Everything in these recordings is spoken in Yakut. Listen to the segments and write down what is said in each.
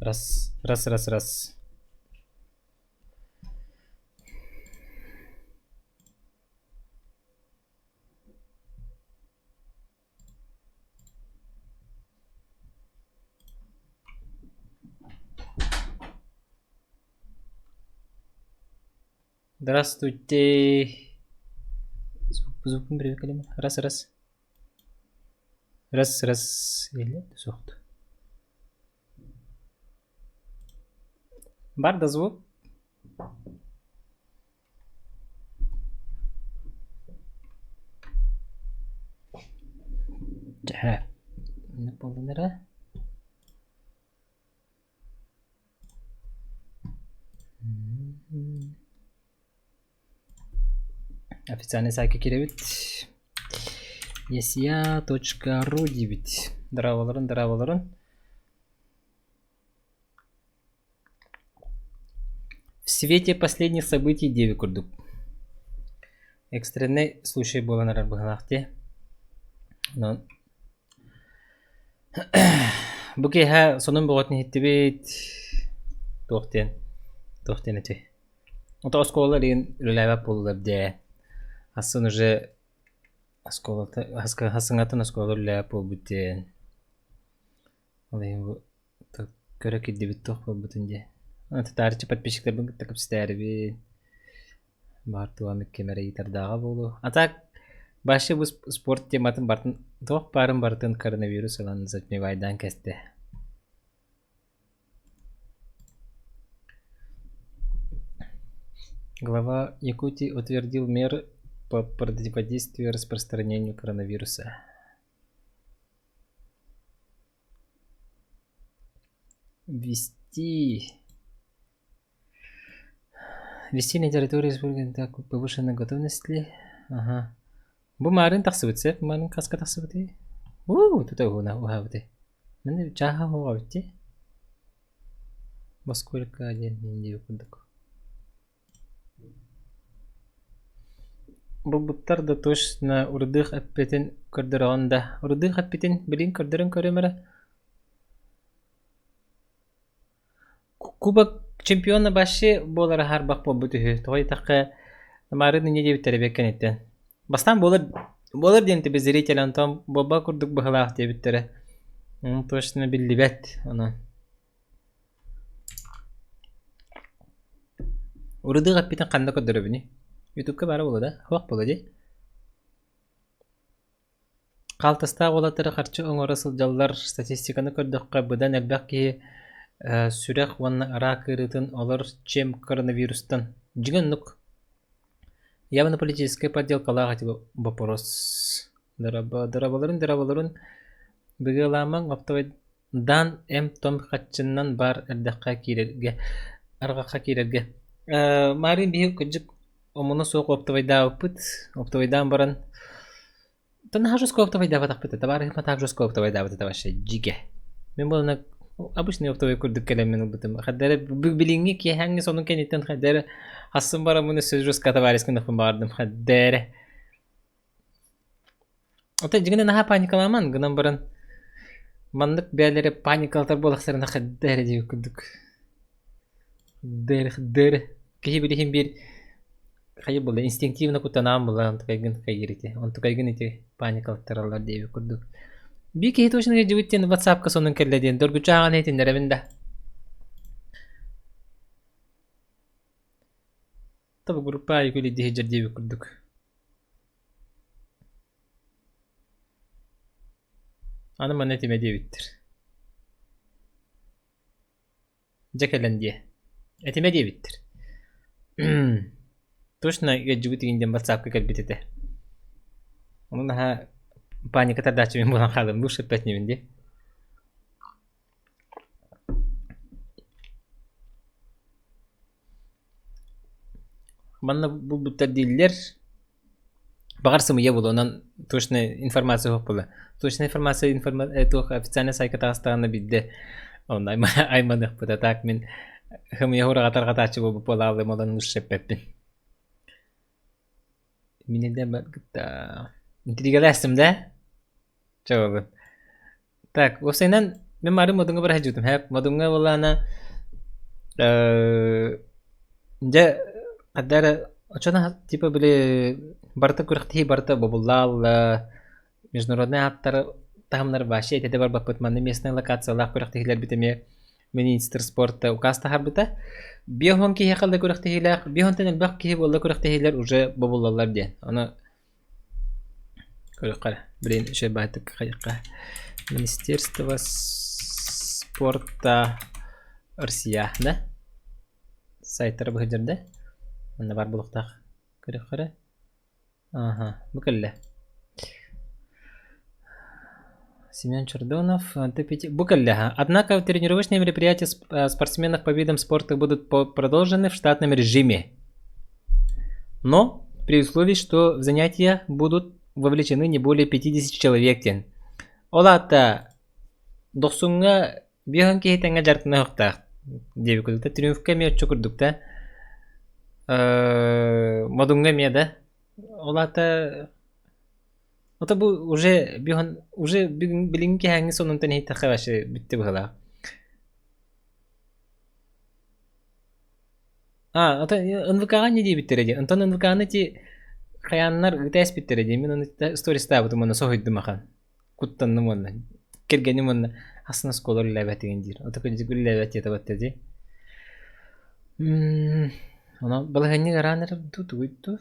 Раз, раз, раз, раз. Здравствуйте. Звук, звукун привыкли. Раз, раз. Раз, раз. Или суохту. Бар да звук? Дьэ, инник буоллун эрэ. Официальный сайтка киирэбит. Есия.ру диибит. Дорооболорун, дорооболорун. В свете последних событий диэби курдук. Экстреннэй случай буолан эрэр быһыылаах дии. Онон бу киэһэ сонун бөҕөтүн иһиттибит. Туох диэн, туох диэн этэй? Ото оскуола илигин үлэлээбэт буоллулар дии. Асын уже оскуолата хасыҥатын оскуола үлэлээбэт буолбут диэн. Ол иһин бу көрө киирдибит туох буолбутун дии. Таарыччы подписчиктарбын кытта кэпсэтээрибин. Баар туом ким эрэ ыйытардааҕа буолуо. А так вообще бу спорт тематын барытын туох баарын барытын коронавирус ылан затмевайдаан кэстэ. Глава Якутии утвердил меры по противодействию распространению коронавируса. Ввести Ввести на территории республики так повышенной готовности. Ага. Бу марын тахсыбыт сөп, марын хаска тахсыбытый? Уу, тута уһуна уһаабыты. Мин чааһа уһаабыт дии. Во сколько диэн мин диэбит курдук. Булбуттар да точно урдух эппитин көрдөрөҕүн да урдух эппитин билигин көрдөрөн көрүөм эрэ Кубок чемпиона вообще буолара хаарбах буолбут үһү. Тоҕо диэтэххэ, маарыын инньэ диэбиттэрэ эбиэт кэнниттэн. Бастаан буолар буолар диэн тебе зритель онтон буолбат курдук быһыылаах диэбиттэрэ. Точно биллибэт онон. Урудук эппитин ханна көрдөрөбүнүй? Ютубка баара буолуо да? Суох буолуо дии. Хаалтыстаах уолаттары харчы оҥоро сылдьаллар. Статистиканы көрдөххө, быдан элбэх киһи э, сүрэх уонна араак ыарыытын олор чем коронавирустан. Дьиҥэ оннук. Явно политическай подделкалаах эти вопрос. Дорабаларын, дорабаларын быгыалаамаҥ, оптовай Дан эм-том хаччыннан баар эрдэххэ киирэргэ, арҕахха киирэргэ Э, Маарыын биһи кырдьык омуна суох оптовайдаабыппыт. Оптовайдаан баран наһаа жестко оптовайдаабатахпыт табаарыһым так жестко оптовайдаабыт вообще дьигэ. Мин буолана обычный оптовай курдук кэлэммин ылбытым. Хайдары билиҥҥи киэһээҥҥи сонун кэнниттэн хайдары хассын бараммын өссө жестко товарищ гыныахпын баҕардым хайдары. Оттон дьиҥинэн наһаа паникалааман гынан баран маннык бэйэлэрэ паникалатар буоллахтарына хайда эрэ диэбит курдук. Дыр дыр киһи билиһин биир хайа буолла инстинктивно куттанаан буолла онтукайгын хайыыр ити онтукайгын ити паникалаттараллар диэбит курдук. Биир киһи точно ыалдьыбыт диэн ватсапка сонун кэллэ диэн доргуччу ааҕан иһитиннэрэбин да. Тобу группа аайы күлүйдэ сылдьар диэбит курдук. Аны манна этимэ диэбиттэр. Дьэ кэлэн диэ. Этимэ диэбиттэр. Точно ыалдьыбыт игин диэн ватсапка кэлбит этэ. Ону наһаа паника тардааччы мин буолан хаалым. Лучше эппэт инибин дии. Манна булбуттар дииллэр. Баҕар сымыйа буолуо, онон точная информация суох буолла. Точная информация информа туох официальный сайтка таҕыстаҕына биирдэ онно айманыахпыт. А так мин хымыйа ураҕа тарҕатааччы буолбут буолаалым, онон лучше эппэппин. Минидэ кытта интригалаастым да? Чэ буоллун. Так, уопсайынан Мин мары Модуҥҥа бара сылдьыбытым һээп. Модуҥҥа буоллаҕына дьэ ханна эрэ оччоно типа били барыта күрэхтэһии барыта бобуллаалла международнай ааттар таһымнар вообще этэ да барбаппыт манна местнай локациялаах күрэхтэһиилэрбит эмиэ министр спорта указ таһаарбыта. 50 киһиэхэ да күрэхтэһиилээх, 50-тан элбэх киһи буолла күрэхтэһиилэр уже бобуллаллар диэн. Ону көрүөххэ эрэ. Блин, үчүгэй баайтык хайыахха. Министерство спорта Россия, да? Сайттара быһыдьар да? Манна бар булуохтаах. Көрүөххэ эрэ. Ага, бу кэллэ. Семен Чердонов, Бу кэллэ. Однако тренировочные мероприятия спортсменов по видам спорта будут продолжены в штатном режиме. Но при условии, что в занятия будут вовлечены не более 50 человек диэн. Ол аата дохсуҥҥа биэһэн киһи тэҥҥэ дьарыктаныахтаах диэбит курдук да триумфка эмиэ оччо курдук да модуҥҥа эмиэ да ол аата ото бу уже уже билиҥҥи киһээҥҥи сонунтан иһиттэххэ вообще бүттэ быһыылаах. А, ото НВК-ҕа не диэбиттэрэ дии. Онтон НВК-ны ити хайааннар ыыта эспиттэрэ дии. Мин ону стористаабытым уонна соһуйдум ахан. Куттанным уонна кэргэним уонна астына оскуола үлэлээбэтигин диир. Ото күндү үлэлээбэт диэтэ батта дии. Онон балаһыанньа ыараан эрэр дуу, тугуй дуу?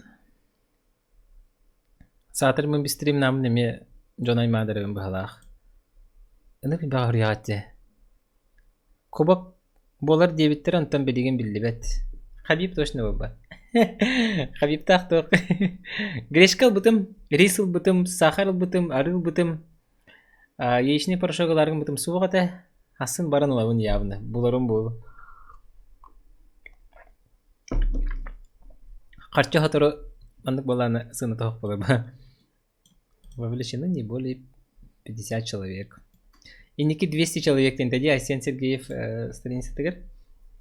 Саатар мин бистримнааммын эмиэ дьон аймадарыгын быһалаах. Ынырык элбэҕи суруйаҕыт дии. Кубок буолар диэбиттэрэ онтон билигин биллибэт. Хабиб точно буолбат. Хабибтаах туох Гречка ылбытым, рис ылбытым, сахар ылбытым, арыы ылбытым, яичный порошок ылаары гыммытым суох этэ. Асын баран ылабын явно. Буларым буолуо. Харчы сотору маннык буолааны сыаната суох буолар. Вовлечены не более 50 человек. Инники 200 человек диэн дии Айсен Сергеев страницатыгар.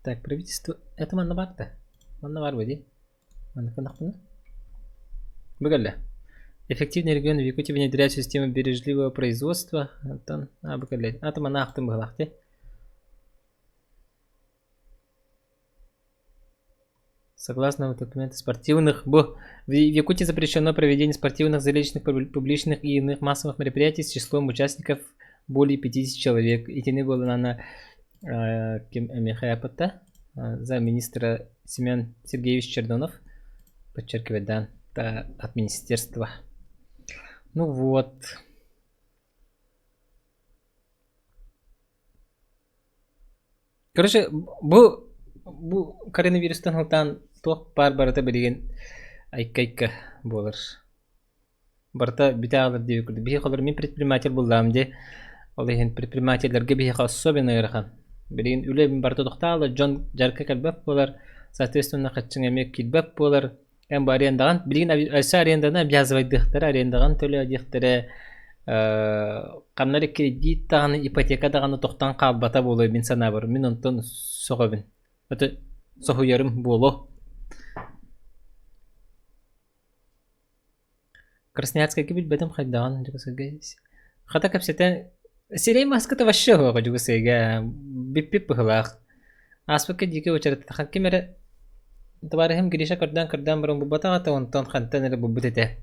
Так, правительство... Это манна баар да? Манна баар бу дии. Манна гынахпына. Бу кэллэ. Эффективный регион в Якутии внедряет систему бережливого производства. Оттон, а, бу кэллэ. А, манна аахтым быһылаах дии. Согласно документу спортивных бу в Якутии запрещено проведение спортивных, зрелищных, публичных и иных массовых мероприятий с числом участников более 50 человек. Итини буоллаҕына ким эмиэхэ замминистра Семен Сергеевич Чердонов подчеркивает да, от министерства. Ну вот. Короче, бу бу коронавирустан сылтаан туох баар барыта билигин айка-айка буолар. Барыта бүтэ аҕалар диэбит курдук. Биһиэхэ олор мин предприниматель буоллаҕым дии. Ол иһин предпринимателлэргэ биһиэхэ особенно ыарахан. Билигин үлэ барыта тохтоолор, дьон дьарыкка кэлбэт буолар, соответственно хаччыҥ эмиэ киирбэт буолар. Эн бу арендаҕын, билигин өссө аренданы обязывайдыахтара, арендаҕын төлөө диэхтэрэ, ханна эрэ кредит даҕаны, ипотека даҕаны тохтоон хаалбата буолуо мин санаабар. Мин онтон сөҕөбүн. Это соһуйарым буолуо. Красноярскайга билбэтим хайдаҕын Дьокуускайга Хата кэпсэтэн сирэй маската вообще суоҕа Дьокуускайга бүппүт быһыылаах. Ааспыкка диэки уочараттахан ким эрэ табаарыһым Гриша көрдөөн-көрдөөн баран булбатах этэ, онтон хантан эрэ булбут этэ.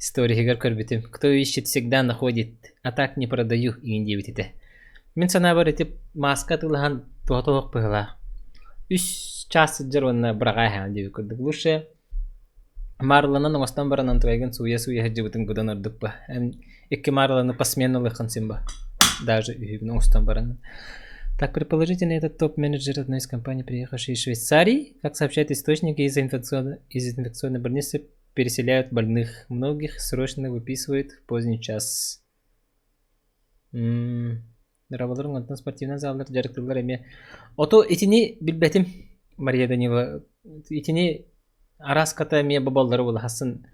Историһыгар көрбүтүм. Кто ищет, всегда находит, а так не продаю игин диэбит этэ. Мин санаабар ити мааска атыылаһан туһата суох быһыылаах. Үс чаас сылдьар уонна быраҕаа иһэҕин диэбит курдук. Лучше Марланан оҥостон баран антыбайгын сууйа-сууйа сылдьыбытыҥ быдан ордук ба. Эн икки марланы посменно ылыаххын син ба. Даже үһүгүн оҥостон баран. Так, предположительно, этот топ-менеджер одной из компаний, приехавший из Швейцарии, как сообщают источники, из инфекционной, из инфекционной больницы переселяют больных. Многих срочно выписывают в поздний час. М-м, Дорооболоруҥ, онтон спортивнай заллар дьарыктыыллар эмиэ. Ото итини билбэтим, Мария Данилова. Итини араас хата эмиэ боболлору булаһасын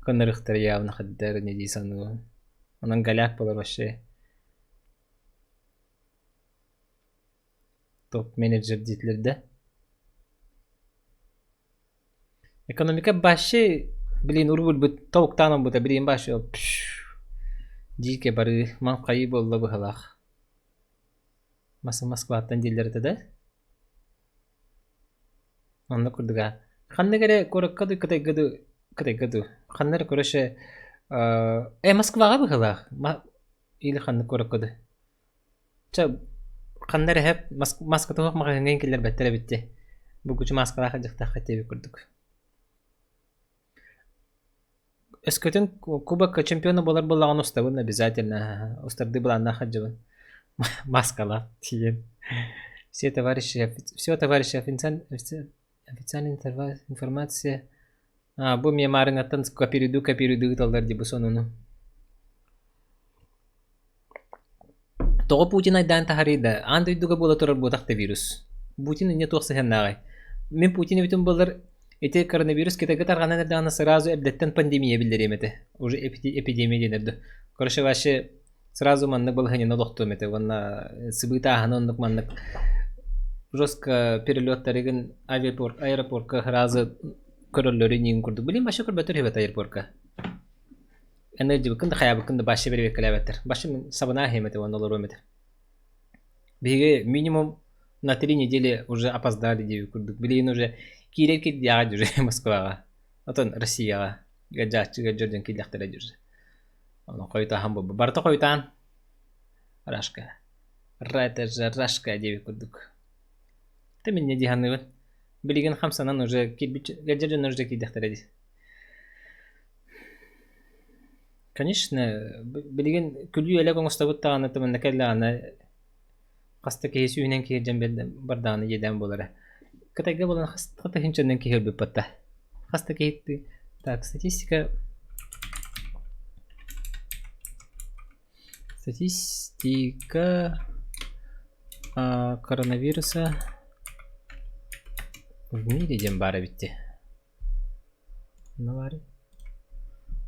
кыннарыахтара явно хаддар не дии саныыбын. Онон голяк буолар вообще. Топ-менеджер диэтилэр да. Экономика вообще, блин, урбут тобуктаан ылбыта, билигин вообще дьиикэ барыы, маҥхайыы буолла быһыылаах. Москваттан дииллэр этэ да? Оннук курдуга. Ханнык эрэ куоракка дуу, Кытайга дуу, Кытайга дуу, ханна эрэ короче, э, Москваҕа быһыылаах. Или ханнык куоракка дуу. Чэ, ханна эрэ иһэп маска туһах маҕаһыыҥҥа киллэрбэттэр эбит дии. Булгуччу мааскалаах илдьэхтэххэ диэбит курдук. Өскөтүн кубок чемпиона буолар буоллаҕына устабын обязательно устардыы былааннаах сылдьабын. Маскалаах тиийэн. Все товарищи, все товарищи официальная информация. А, бу мемарыҥаттан копируйдуу копируйдуу ыыталлар дии бу сонуну. Тоҕо Путин айдаан таһаарыйда? Аан дойдуга буола турар буотах да вирус. Путин инньэ туох сыһыаннааҕый? Мин Путин эбитим буоллар, ити коронавирус Кытайга тарҕанан эрдэҕинэ сразу эрдэттэн пандемия биллэриэм этэ. Уже эпидемия диэн эрдэ. Короче, вообще сразу маннык балаһыанньаны олохтуом этэ уонна сыбыытааһыны оннук маннык жестко перелеттарыгын авиапорт аэропортка сразу көрөллөрүн иин курдук. Билин вообще көрбөтөр үһү аэропортка. Эн ыалдьыбыккын да хайаабыккын да бааччы бэрэбиэркэлээбэттэр. Бааччы мин сабынаа иһиэм этэ уонна олоруом этэ. Биһиги минимум на 3 недели уже опоздали диэбит курдук. Билигин уже киирэр кирдиэҕэ уже Москваҕа. Отон Россияҕа ыалдьааччы ыалдьар дьон киирдэхтэрэ уже. Ону хойутааһын буолбут. Барыта хойутаан Рашка. Это же Рашка диэбит курдук. Ты минне дии саныыбын. Билигин хамсанан уже киирбит ыалдьар дьоннор уже киирдэхтэрэ дии. Конечно, билигин күлүү-элэк оҥостобут даҕаны манна кэллэҕинэ хас да киһи сүүһүнэн киһи илдьэн бардаҕына иэдээн буолара. Кытайга буолан хас да тыһыынчанан киһи өлбүт батта. Хас да киһи так статистика статистика коронавируса в мире диэн баар эбит дии.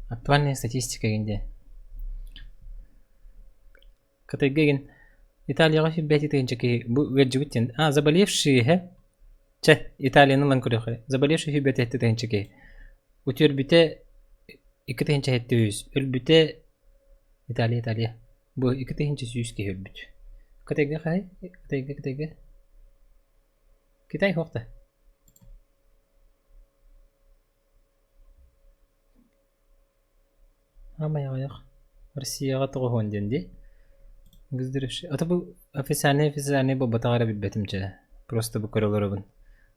Актуальная статистика игин диэн. Кытайга игин Италияҕа сүүрбэти тыһыынча киһи бу ыалдьыбыт диэн. А, заболевшие иһэ. Чэ, Италияны ылан көрүөххэ. Заболевшие сүүрбэти тыһыынча киһи. Үтүөрбүтэ 2 700. Өлбүтэ Италия, Италия. Бу 2100 киһи өлбүт. Кытайга хаһай? Кытайга, Кытайга. Китай суох да? Аамай аҕыйах Россияҕа тоҕуһуон диэн дии. А то бу официальный официальный буолбатах эрэ билбэтим чэ. Просто бу көрө олоробун.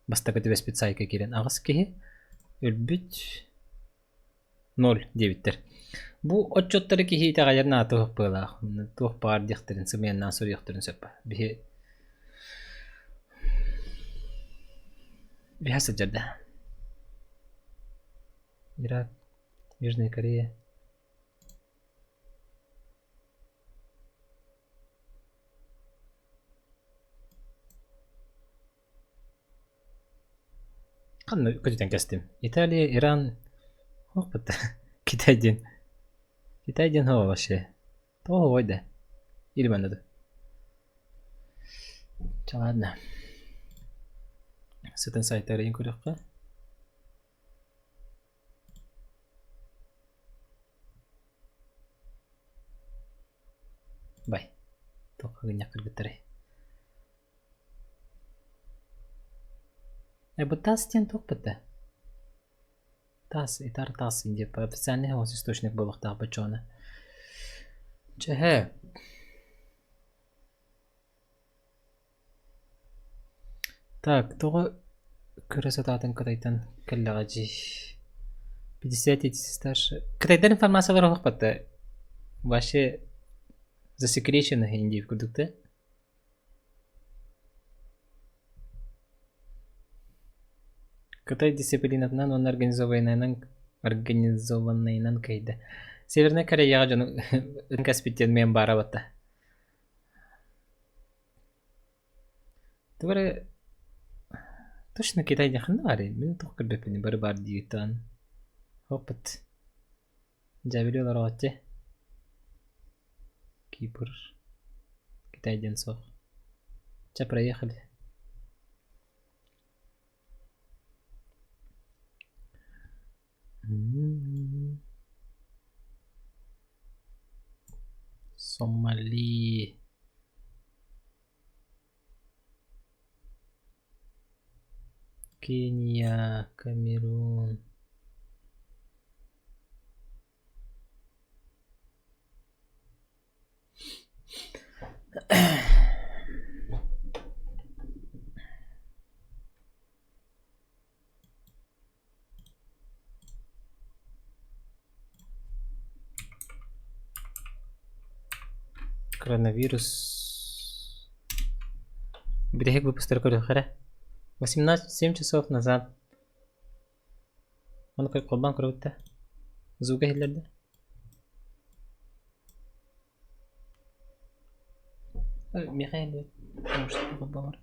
Бастакы түбэспит саайка киирэн аҕыс киһи өлбүт ноль диэбиттэр. Бу отчуоттары киһи итэҕэйэр наада туох быалаах. Туох баар диэхтэрин сымыйаннаан суруйуохтарын сөп. Биһи Биһа сылдьар да. Ирак, Южная Корея. Ханна көтүтэн кэстим. Италия, Иран, ох Китай диэн. Китай диэн һоо вообще. Тоҕо ой да? Или манна да? Чэ ладно. Сытын сайтарыйын көрүөххэ. Бай. Туохха гынньах кыргыттарай. Э, бу тас диэн туох бытта? Тас, итар тас дип официальный источник буолуохтаах бочуона. Чэһэ. Так, тоҕо көрө сатаатыҥ Кытайтан кэллэҕэ дии. 50 старше. Кытайдар информациялара оһох батта. Вообще засекречено Индии курдук да? Кытай дисциплинатынан уонна организованнайынан организованнайынан кыайда. Севернай Кореяҕа дьону ытан кэспит диэн миэн баара батта. Тугу эрэ точно Китай диэн ханна баарый? Мин туох көрбөппүнүй бары баар диигиттэн. Опыт. Дьэ олорооччу. Кипр. Китай диэн суох. Чэ, проехали. Сомали. Кения, Камерун. Коронавирус Бүтэһик выпустары көрүөххэ эрэ. 18 часов назад. Ону холбоон көрөбүт да. Звуга иһиллэр да? Миэхэ иһиллибэт. Может, холбоон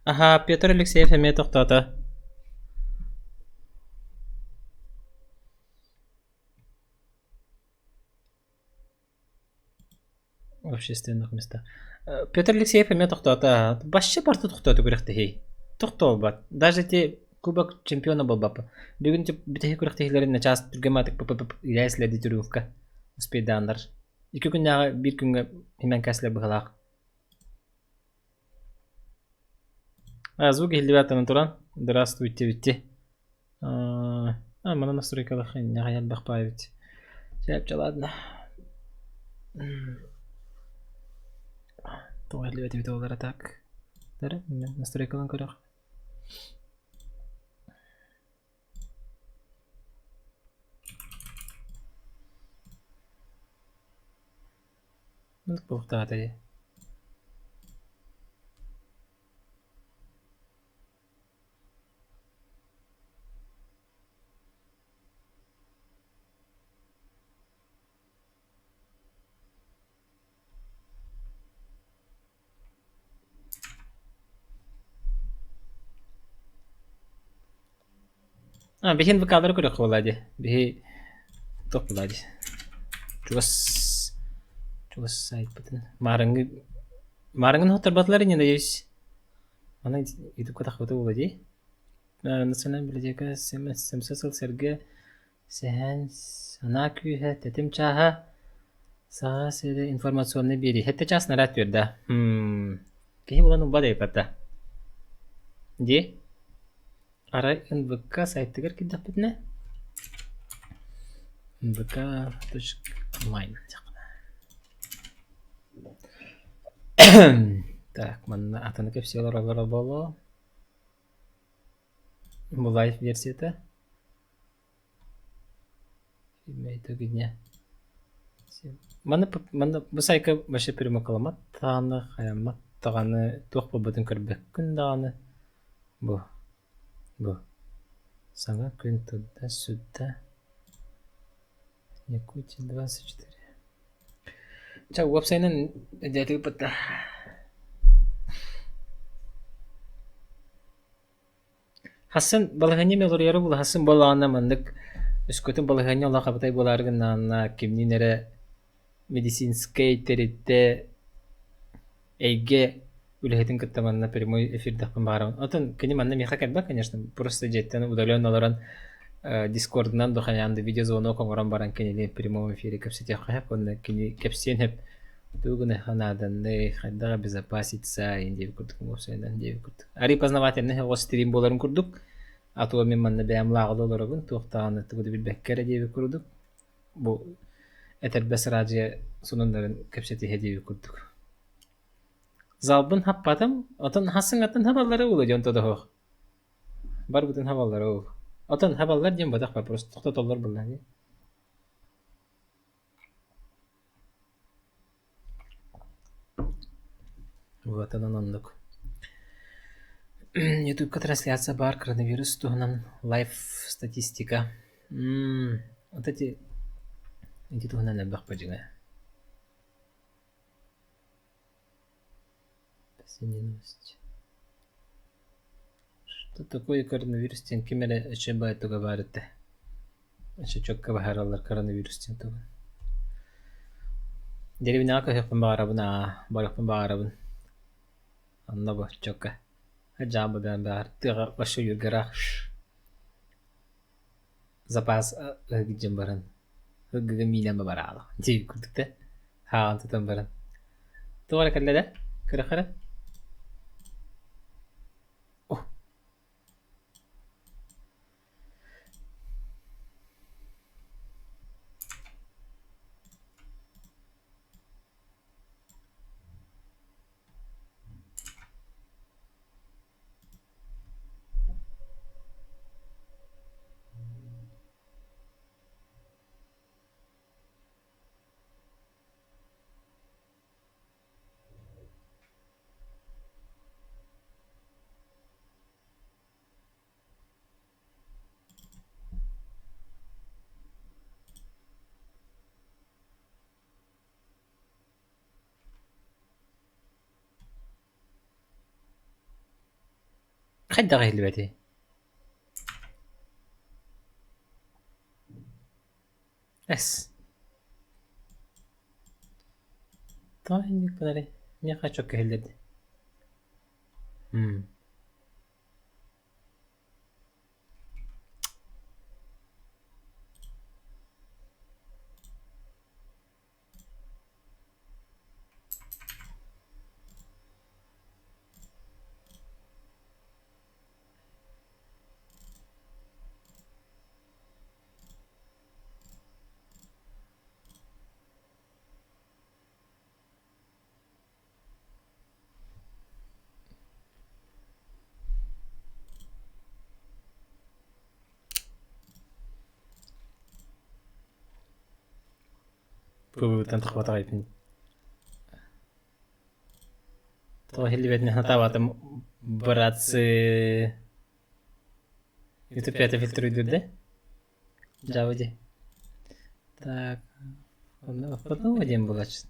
Аһаа, Петр Алексеев эмиэ тохтоото. Общественных местах. Петр Алексеев эмиэ тохтоото. Вообще барыта тохтоото күрэхтэһии. Тохтообот. Даже эти Кубок чемпиона буолбаппа. Бүгүн бүтэһик күрэхтэһиилэрин начаас түргэн маатык п-п-п трювка успейдааннар. Икки күннээҕи биир күҥҥэ имэн кээслэр быһалаах. А, звук иһиллибэт аттанан туран. Здравствуйте, битти. А, мана настройкалах иннэҕэ элбэх баай эбит. Чэ, ладно. Тоҕо иһиллибэт эбит олара так. Настройкалан көрөх. Туохтаата дии. А, биһин ВК-лары көрүөххэ буолла дии. Биһи туох буолла дии. Чугас чугас сайтпытын. Маарыҥҥы маарыҥҥын хотторботулар ини надеюсь. Аны ютубка тахпыта буолла дии. Национальная библиотека сэмсэ сыл сэргэ Сэһэн, санаа күүһэ, тэтим чааһа, Саха сирэ информационнай биэрии. Сэттэ чаас наряд түөрдэ. Киһи булан ылбат эбиппэт Дии. Арай НВК сайтыгар киирдэхпитинэ nvk.online Так, манна атыны кэпсии олороллоро буолуо. Бу лайв версията. Маны манна бу сайка вообще перемыкаламат даҕаны, хайаммат даҕаны, туох буолбутун көрбөккүн даҕаны. Бу бу саҥа күн турда сүрдэ Якутия 24. Чэ уопсайынан дьиэтигит да Хассын балаһыанньа мелоруйара буолла, хассын буоллаҕына маннык өскөтүн балаһыанньа олох абытай буолаары гыннаҕына кимниин эрэ медицинскэй тэрилтэ эйгэ үлэһитин кытта манна прямой эфирдэхпин баҕарабын. Отон кини манна миэхэ кэлбэт, конечно, просто дьиэттэн удаленно олорон дискордунан да хайаан да видеозвонок оҥорон баран кинини прямом эфире кэпсэтиэххэ сөп уонна кини кэпсиэн сөп тугу гыныахха нааданный, хайдах обезопаситься диэбит курдук уопсайынан диэбит курдук. Арый познавательный оҕо стрим буоларын курдук, а то мин манна бэйэм лааҕыла олоробун, туох даҕаны тугу да билбэккэ эрэ диэбит курдук. Бу этэрбэс араадьыйа сонуннарын кэпсэтиһэ диэбит курдук. Залбын хаппатым, отон хасыҥатын хабаллара ула диэн тодоһуох. Барбытын хабаллара ол. Отон хабаллар диэн батах вопрос тохтотоллор буолла дии. Вот онон оннук. Ютубка трансляция баар коронавирус туһунан лайв статистика. Вот эти ити туһунан элбэх бадьыҥа. Последняя новость. Что такое коронавирус диэн ким эрэ өчө баай туга баар этэ. Өчө чокка баһараллар коронавирус диэн тугун. Дэриэбинэҕэ көһүөхпүн баҕарабын аа, барыахпын баҕарабын. Онно бу чокка. Дьаамба бэйэм баҕар тыаҕа вообще юргараах запас ыһыгдьан баран ыгыга миинэн бараала дии курдук да хааҕын тутан баран туох эрэ кэллэ да кыра-кыра. Хайдах иһиллибэтий? Эс. Тоҕо инник гынарый? Миэхэ чөккө иһиллэрди. М. Пыбыттан тахпатах эбиппин. Тоҕо иһиллибэтин сатаабатым братцы. Ютуб пятый фильтруйдуур да? Дьаабы дии. Так, онно диэн буолааччы.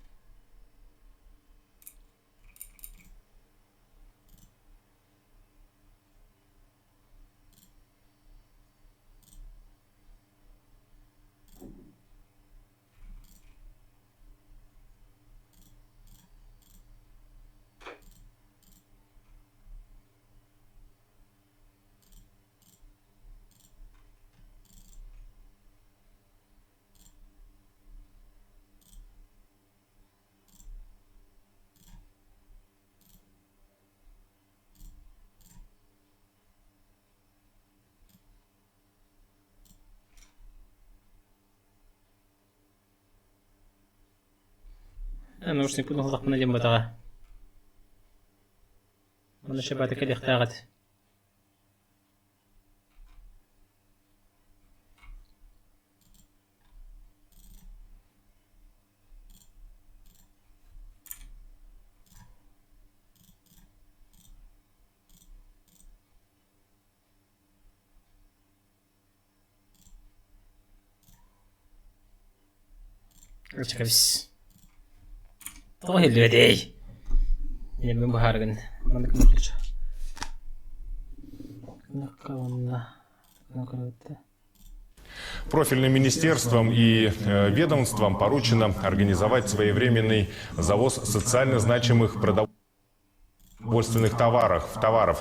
Наушникпын уһуллахпына диэн буотаҕа. Уонна шабата кэлиэхтээх этэ. Кэбис. Тоҕо иһиллибэтий? Ийэбин быһаарыгын. Маннык Профильным министерствам и ведомствам поручено организовать своевременный завоз социально значимых продовольственных товаров,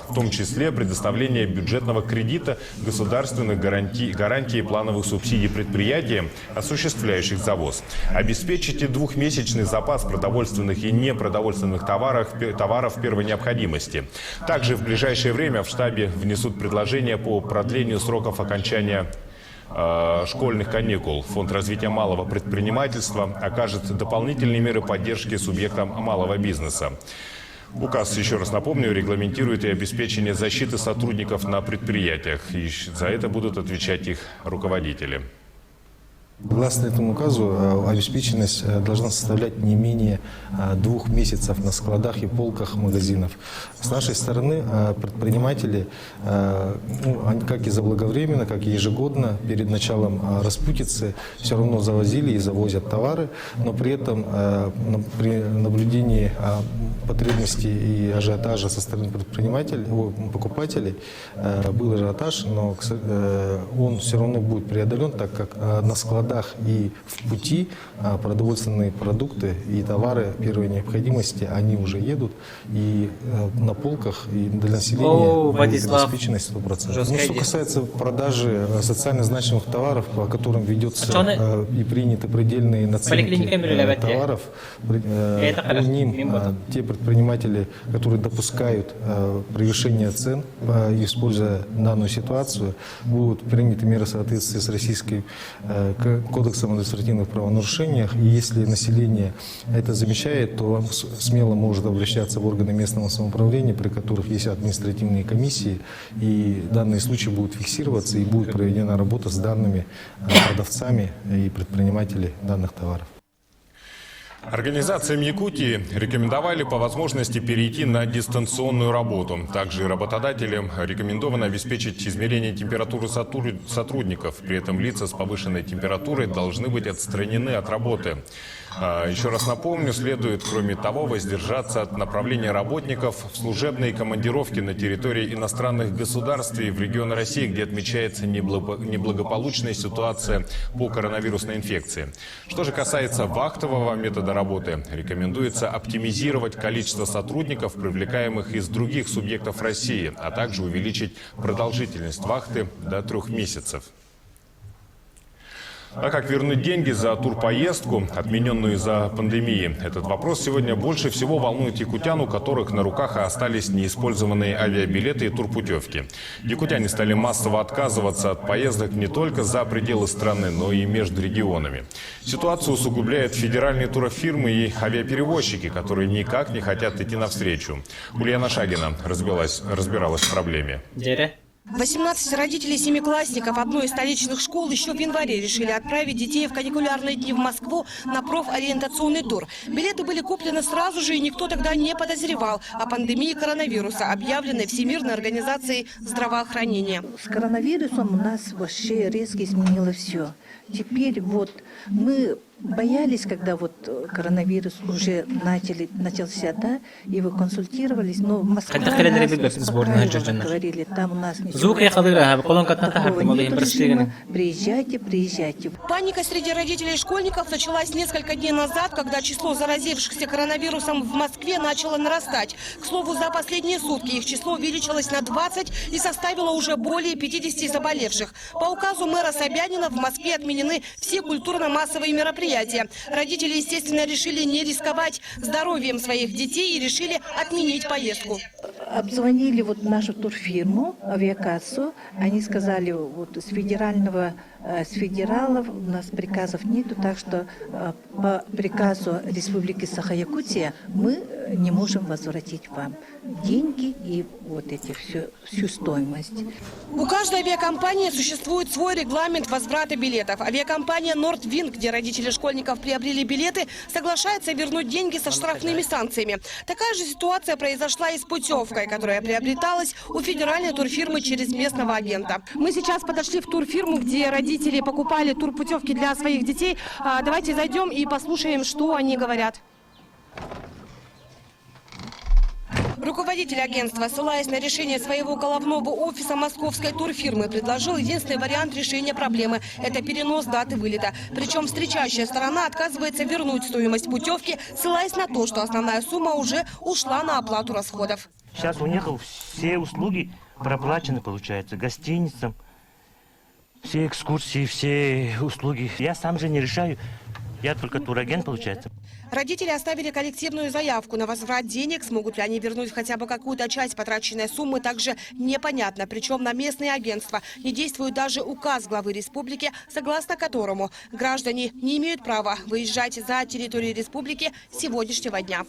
в том числе предоставление бюджетного кредита, государственных гарантий, гарантий и плановых субсидий предприятиям, осуществляющих завоз. Обеспечите двухмесячный запас продовольственных и непродовольственных товаров, товаров первой необходимости. Также в ближайшее время в штабе внесут предложение по продлению сроков окончания школьных каникул. Фонд развития малого предпринимательства окажет дополнительные меры поддержки субъектам малого бизнеса. Указ, еще раз напомню, регламентирует и обеспечение защиты сотрудников на предприятиях. И за это будут отвечать их руководители. Согласно этому указу, обеспеченность должна составлять не менее 2 месяцев на складах и полках магазинов. С нашей стороны предприниматели, ну, они как и заблаговременно, как и ежегодно перед началом распутицы все равно завозили и завозят товары, но при этом при наблюдении потребностей и ажиотажа со стороны предпринимателей, покупателей был ажиотаж, но он все равно будет преодолен, так как на складах и в пути продовольственные продукты и товары первой необходимости, они уже едут, и на полках, и для населения О, будет Владислав, обеспеченность 100%. Жесткая Ну, что идея. касается продажи социально значимых товаров, по которым ведется А что и приняты предельные наценки Поликлиника Мюрреля товаров, Это по хорошо. ним Мимо. те предприниматели, которые допускают превышение цен, используя данную ситуацию, будут приняты меры в соответствии с Российской кодексом административных правонарушениях. И если население это замечает, то смело может обращаться в органы местного самоуправления, при которых есть административные комиссии, и данные случаи будут фиксироваться и будет проведена работа с данными продавцами и предпринимателями данных товаров. Организациям Якутии рекомендовали по возможности перейти на дистанционную работу. Также работодателям рекомендовано обеспечить измерение температуры сотрудников. При этом лица с повышенной температурой должны быть отстранены от работы. А, еще раз напомню, следует, кроме того, воздержаться от направления работников в служебные командировки на территории иностранных государств и в регионы России, где отмечается неблагополучная ситуация по коронавирусной инфекции. Что же касается вахтового метода работы, рекомендуется оптимизировать количество сотрудников, привлекаемых из других субъектов России, а также увеличить продолжительность вахты до трех месяцев. А как вернуть деньги за турпоездку, отмененную из-за пандемии? Этот вопрос сегодня больше всего волнует якутян, у которых на руках остались неиспользованные авиабилеты и турпутевки. Якутяне стали массово отказываться от поездок не только за пределы страны, но и между регионами. Ситуацию усугубляют федеральные турофирмы и авиаперевозчики, которые никак не хотят идти навстречу. Ульяна Шагина разбиралась, разбиралась в проблеме. Дьэ. 18 родителей семиклассников одной из столичных школ еще в январе решили отправить детей в каникулярные дни в Москву на профориентационный тур. Билеты были куплены сразу же, и никто тогда не подозревал о пандемии коронавируса, объявленной Всемирной организацией здравоохранения. С коронавирусом у нас вообще резко изменилось все. Теперь вот мы боялись, когда вот э, коронавирус уже начали, начался, да, и вы консультировались, но Москва нас успокаивала, говорили, там у нас ничего такого нет режима, приезжайте, приезжайте. Паника среди родителей школьников началась несколько дней назад, когда число заразившихся коронавирусом в Москве начало нарастать. К слову, за последние сутки их число увеличилось на 20 и составило уже более 50 заболевших. По указу мэра Собянина в Москве отменены все культурно-массовые мероприятия. Родители, естественно, решили не рисковать здоровьем своих детей и решили отменить поездку. Обзвонили вот нашу турфирму, авиакассу. Они сказали, вот с федерального, э, с федералов у нас приказов нету, так что э, по приказу Республики Саха-Якутия мы не можем возвратить вам деньги и вот эти всю, всю стоимость. У каждой авиакомпании существует свой регламент возврата билетов. Авиакомпания «Нордвинд», где родители школьников приобрели билеты, соглашается вернуть деньги со штрафными санкциями. Такая же ситуация произошла и с путевкой, которая приобреталась у федеральной турфирмы через местного агента. Мы сейчас подошли в турфирму, где родители покупали турпутевки для своих детей. А, давайте зайдем и послушаем, что они говорят. Руководитель агентства, ссылаясь на решение своего головного офиса московской турфирмы, предложил единственный вариант решения проблемы – это перенос даты вылета. Причем встречающая сторона отказывается вернуть стоимость путевки, ссылаясь на то, что основная сумма уже ушла на оплату расходов. Сейчас у них все услуги проплачены, получается, гостиницам, все экскурсии, все услуги. Я сам же не решаю, я только турагент, получается. Родители оставили коллективную заявку на возврат денег. Смогут ли они вернуть хотя бы какую-то часть потраченной суммы, также непонятно. Причем на местные агентства не действует даже указ главы республики, согласно которому граждане не имеют права выезжать за территорию республики с сегодняшнего дня.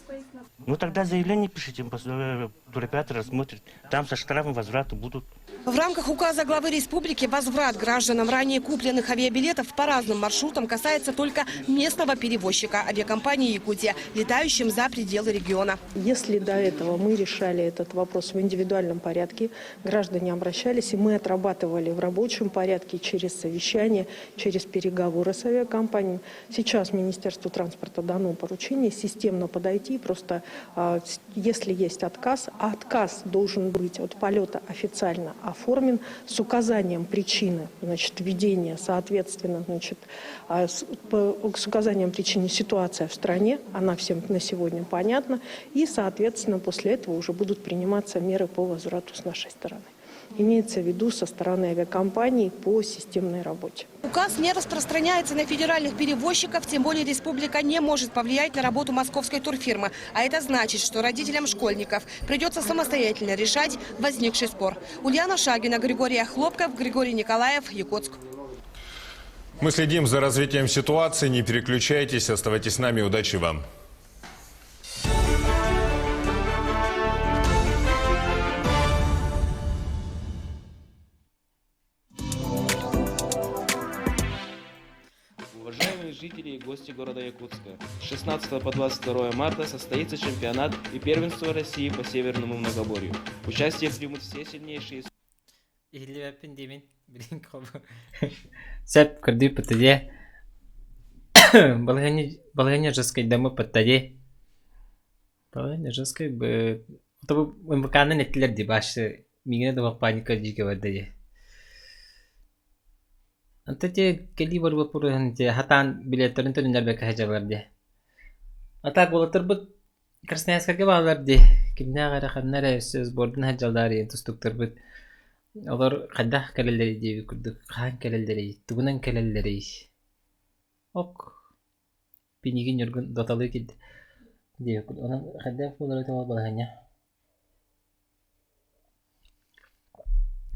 Ну тогда заявление пишите, э, туроператор рассмотрит. Там со штрафом возврата будут. В рамках указа главы республики возврат гражданам ранее купленных авиабилетов по разным маршрутам касается только местного перевозчика авиакомпании «Якутия», летающим за пределы региона. Если до этого мы решали этот вопрос в индивидуальном порядке, граждане обращались, и мы отрабатывали в рабочем порядке через совещание, через переговоры с авиакомпанией. Сейчас Министерству транспорта дано поручение системно подойти, просто а, если есть отказ, а отказ должен быть от полета официально оформлен с указанием причины значит, введения, соответственно, значит, а, с, с указанием причины ситуация в стране, она всем на сегодня понятна, и, соответственно, после этого уже будут приниматься меры по возврату с нашей стороны. Имеется в виду со стороны авиакомпаний по системной работе. Указ не распространяется на федеральных перевозчиков, тем более республика не может повлиять на работу московской турфирмы. А это значит, что родителям школьников придется самостоятельно решать возникший спор. Ульяна Шагина, Григорий Хлопков, Григорий Николаев, Якутск. Мы следим за развитием ситуации. Не переключайтесь, оставайтесь с нами. Удачи вам. Уважаемые жители и гости города Якутска, с 16 по 22 марта состоится чемпионат и первенство России по северному многоборью. Участие примут все сильнейшие Иһиллибэппин диибин. Билин Сөп, көрдүүп бытыдьэ. Балаһыанньа балаһыанньа жесткайдаммыппыт дии. Балаһыанньа жесткай бы Отобу МВК-нан эттилэр дии башы миигинэ да паника дьиикэ барда дии. Онто те кэлии бар боппуруоһун те хатаан билеттэрин төнүннэрбэккэ сылдьаллар дии. А так уолаттарбыт Красноярскайга бааллар дии. Кимнээх эрэ ханна эрэ өссө сбордун сылдьаллар диэн тустуктарбыт. Олор хайдах кэлэллэрий диэбит курдук хаһан кэлэллэрий, тугунан кэлэллэрий? Ок, Пинигин Ньургун доталыы киирдэ диэбит курдук. Онон хайдах буолара тоҕо балаһыанньа?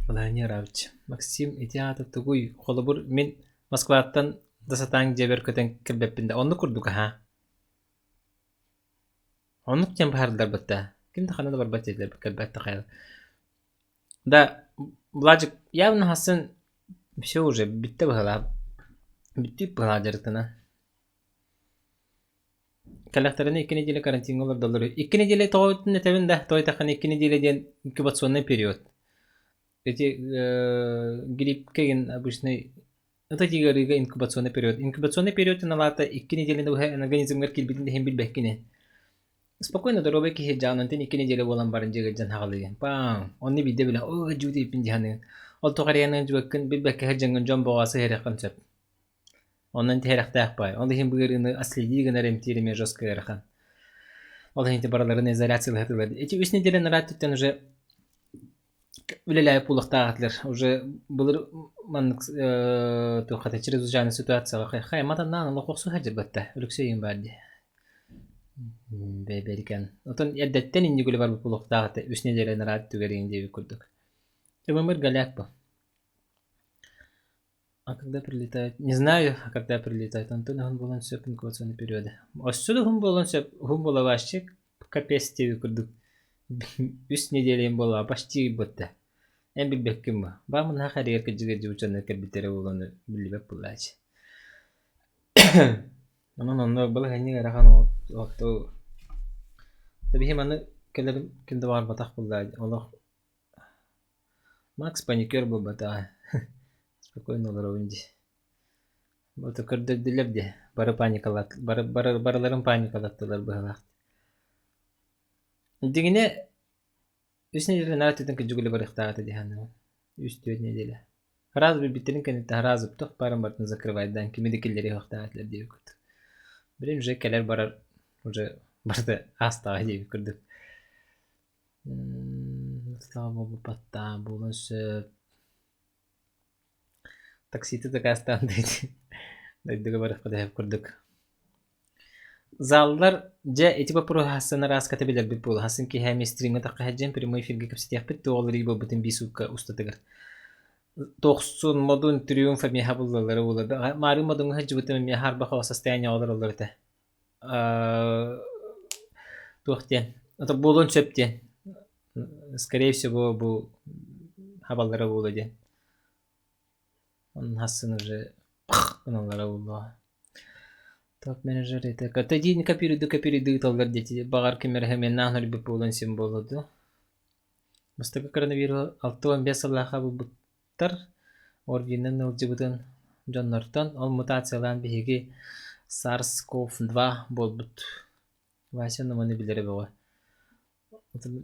Балаһыанньа ыраабычча. Максим ити аата тугуй? Холобур, мин Москваттан да сатаан дьиэбэр көтөн кэлбэппин да оннук курдук аһаа. Оннук диэн быһаардар батта. Ким да ханна да барбат диэтилэр кэлбэт да хайа. Да, Владик явно хасын все уже бүттэ быһалаах. Бүттүүт быһалаах дьарыктана. Кэлэхтэринэ икки неделя карантиҥҥа олордоллор. Икки неделя тоҕо этэбин да, тоҕо этэххинэ икки неделя диэн инкубационный период. Эти э, гриппкэ игин обычный это ыарыыга инкубационный период. Инкубационный период аналаата икки неделяны быһа организмҥар киирбитин иһин билбэккин. Спокойно доруобай киһи дьаанантан икки неделя буолан баран дьиэ дьан хаҕалыйын. Паам! Онно биирдэ билэн, оо, дьуу диэппин дии саныыр. Ол тоҕо эрийэн дьыбыккын билбэккэ сылдьаҥҥын дьон боҕо сыһыарыаххын сөп. Онон тиһэрэхтээх баай. Ол иһин бу ыарыыны отследии гынар эмтиир эмиэ жестко ыарахан. Ол иһин ити барыларын изоляциялаһытылар. Эти үс неделя нараат уже үлэлээбит буолуохтаах этилэр. Уже былыр маннык э, туоххата чрезвычайная ситуацияҕа хайа матаннаан олох охсуһа дьырбатта. Өлөксөй иҥ баар дии. Бэйбэрикэн. Отон эрдэттэн инник үлэ барбыт буолуохтаах этэ. Үс неделя нараат түгэриҥ диэбит курдук. Ымымыр голяк бу. А когда прилетает? Не знаю, а когда прилетает. Антон уһун буолан сөп инкубационный периода. Өссө да уһун буолан сөп. Уһун буола вообще капец диэби курдук. Үс неделям буола почти буолта. Эн билбэккин бу. Баамын харыгар кырдьыга дьыбычаннар кэлбиттэрэ буолан биллибэт буолааччы. Онон онно балаһыанньа ыарахан отту. Биһи маны кэлэрим ким да баҕарбатах буолла олох Макс паникер буолбатаҕа, спокойно олоробун дии. Вот көрдөрдүлэр дии, бары паникалаат бары бары барыларын паникалаттылар быһыылаах. Дьиҥинэ үс нэдиэлэ наар өттүттэн кырдьык барыахтаах этэ дии саныыбын. Үс-түөрт нэдиэлэ. Сразу билбиттэрин кэнниттэн сразу туох баарын барытын закрывайдаан кими да киллэриэ суохтаах этилэр диэбит курдук. Билигин уже кэлэр-барар уже барыта аастаҕа диэбит курдук. Буолбуппаттаа буолуон сөп. Такситы дакаастаан дойдуга барыахха да сөп курдук. Заллар дьэ ити боппуруоһу хаһсан арааската билэрбит буолуо. Хасын киэһэ эмиэ стримҥэ тахха сылдьан прямой эфиргэ кэпсэтиэхпит туох уларыйыы буолбутун биир суукка устатыгар. Тохсун, Модун, Триумф эмиэ хабыллаллара буолар. Маарыын Модуҥҥа сылдьыбытым эмиэ хаарбах состояние олороллор этэ. Туох диэн, это буолуон сөп диэн. Скорее всего, бу хабаллара буолуо диэн. Онон хассын уже гыналлара буолуо. Топ-менеджер это Катадин копируйду копируйду ыыталлар диэти баҕар ким эрэ хэмиэннаах өлбүт буолуон син буолуо дуо. Бастакы коронавируһу 65 сыллаахха булбут ОРВИ-нан ыалдьыбытын дьоннортон, ол мутациялаан биһиги SARS-CoV-2 буолбут. Вася маны билэрэ бөҕө.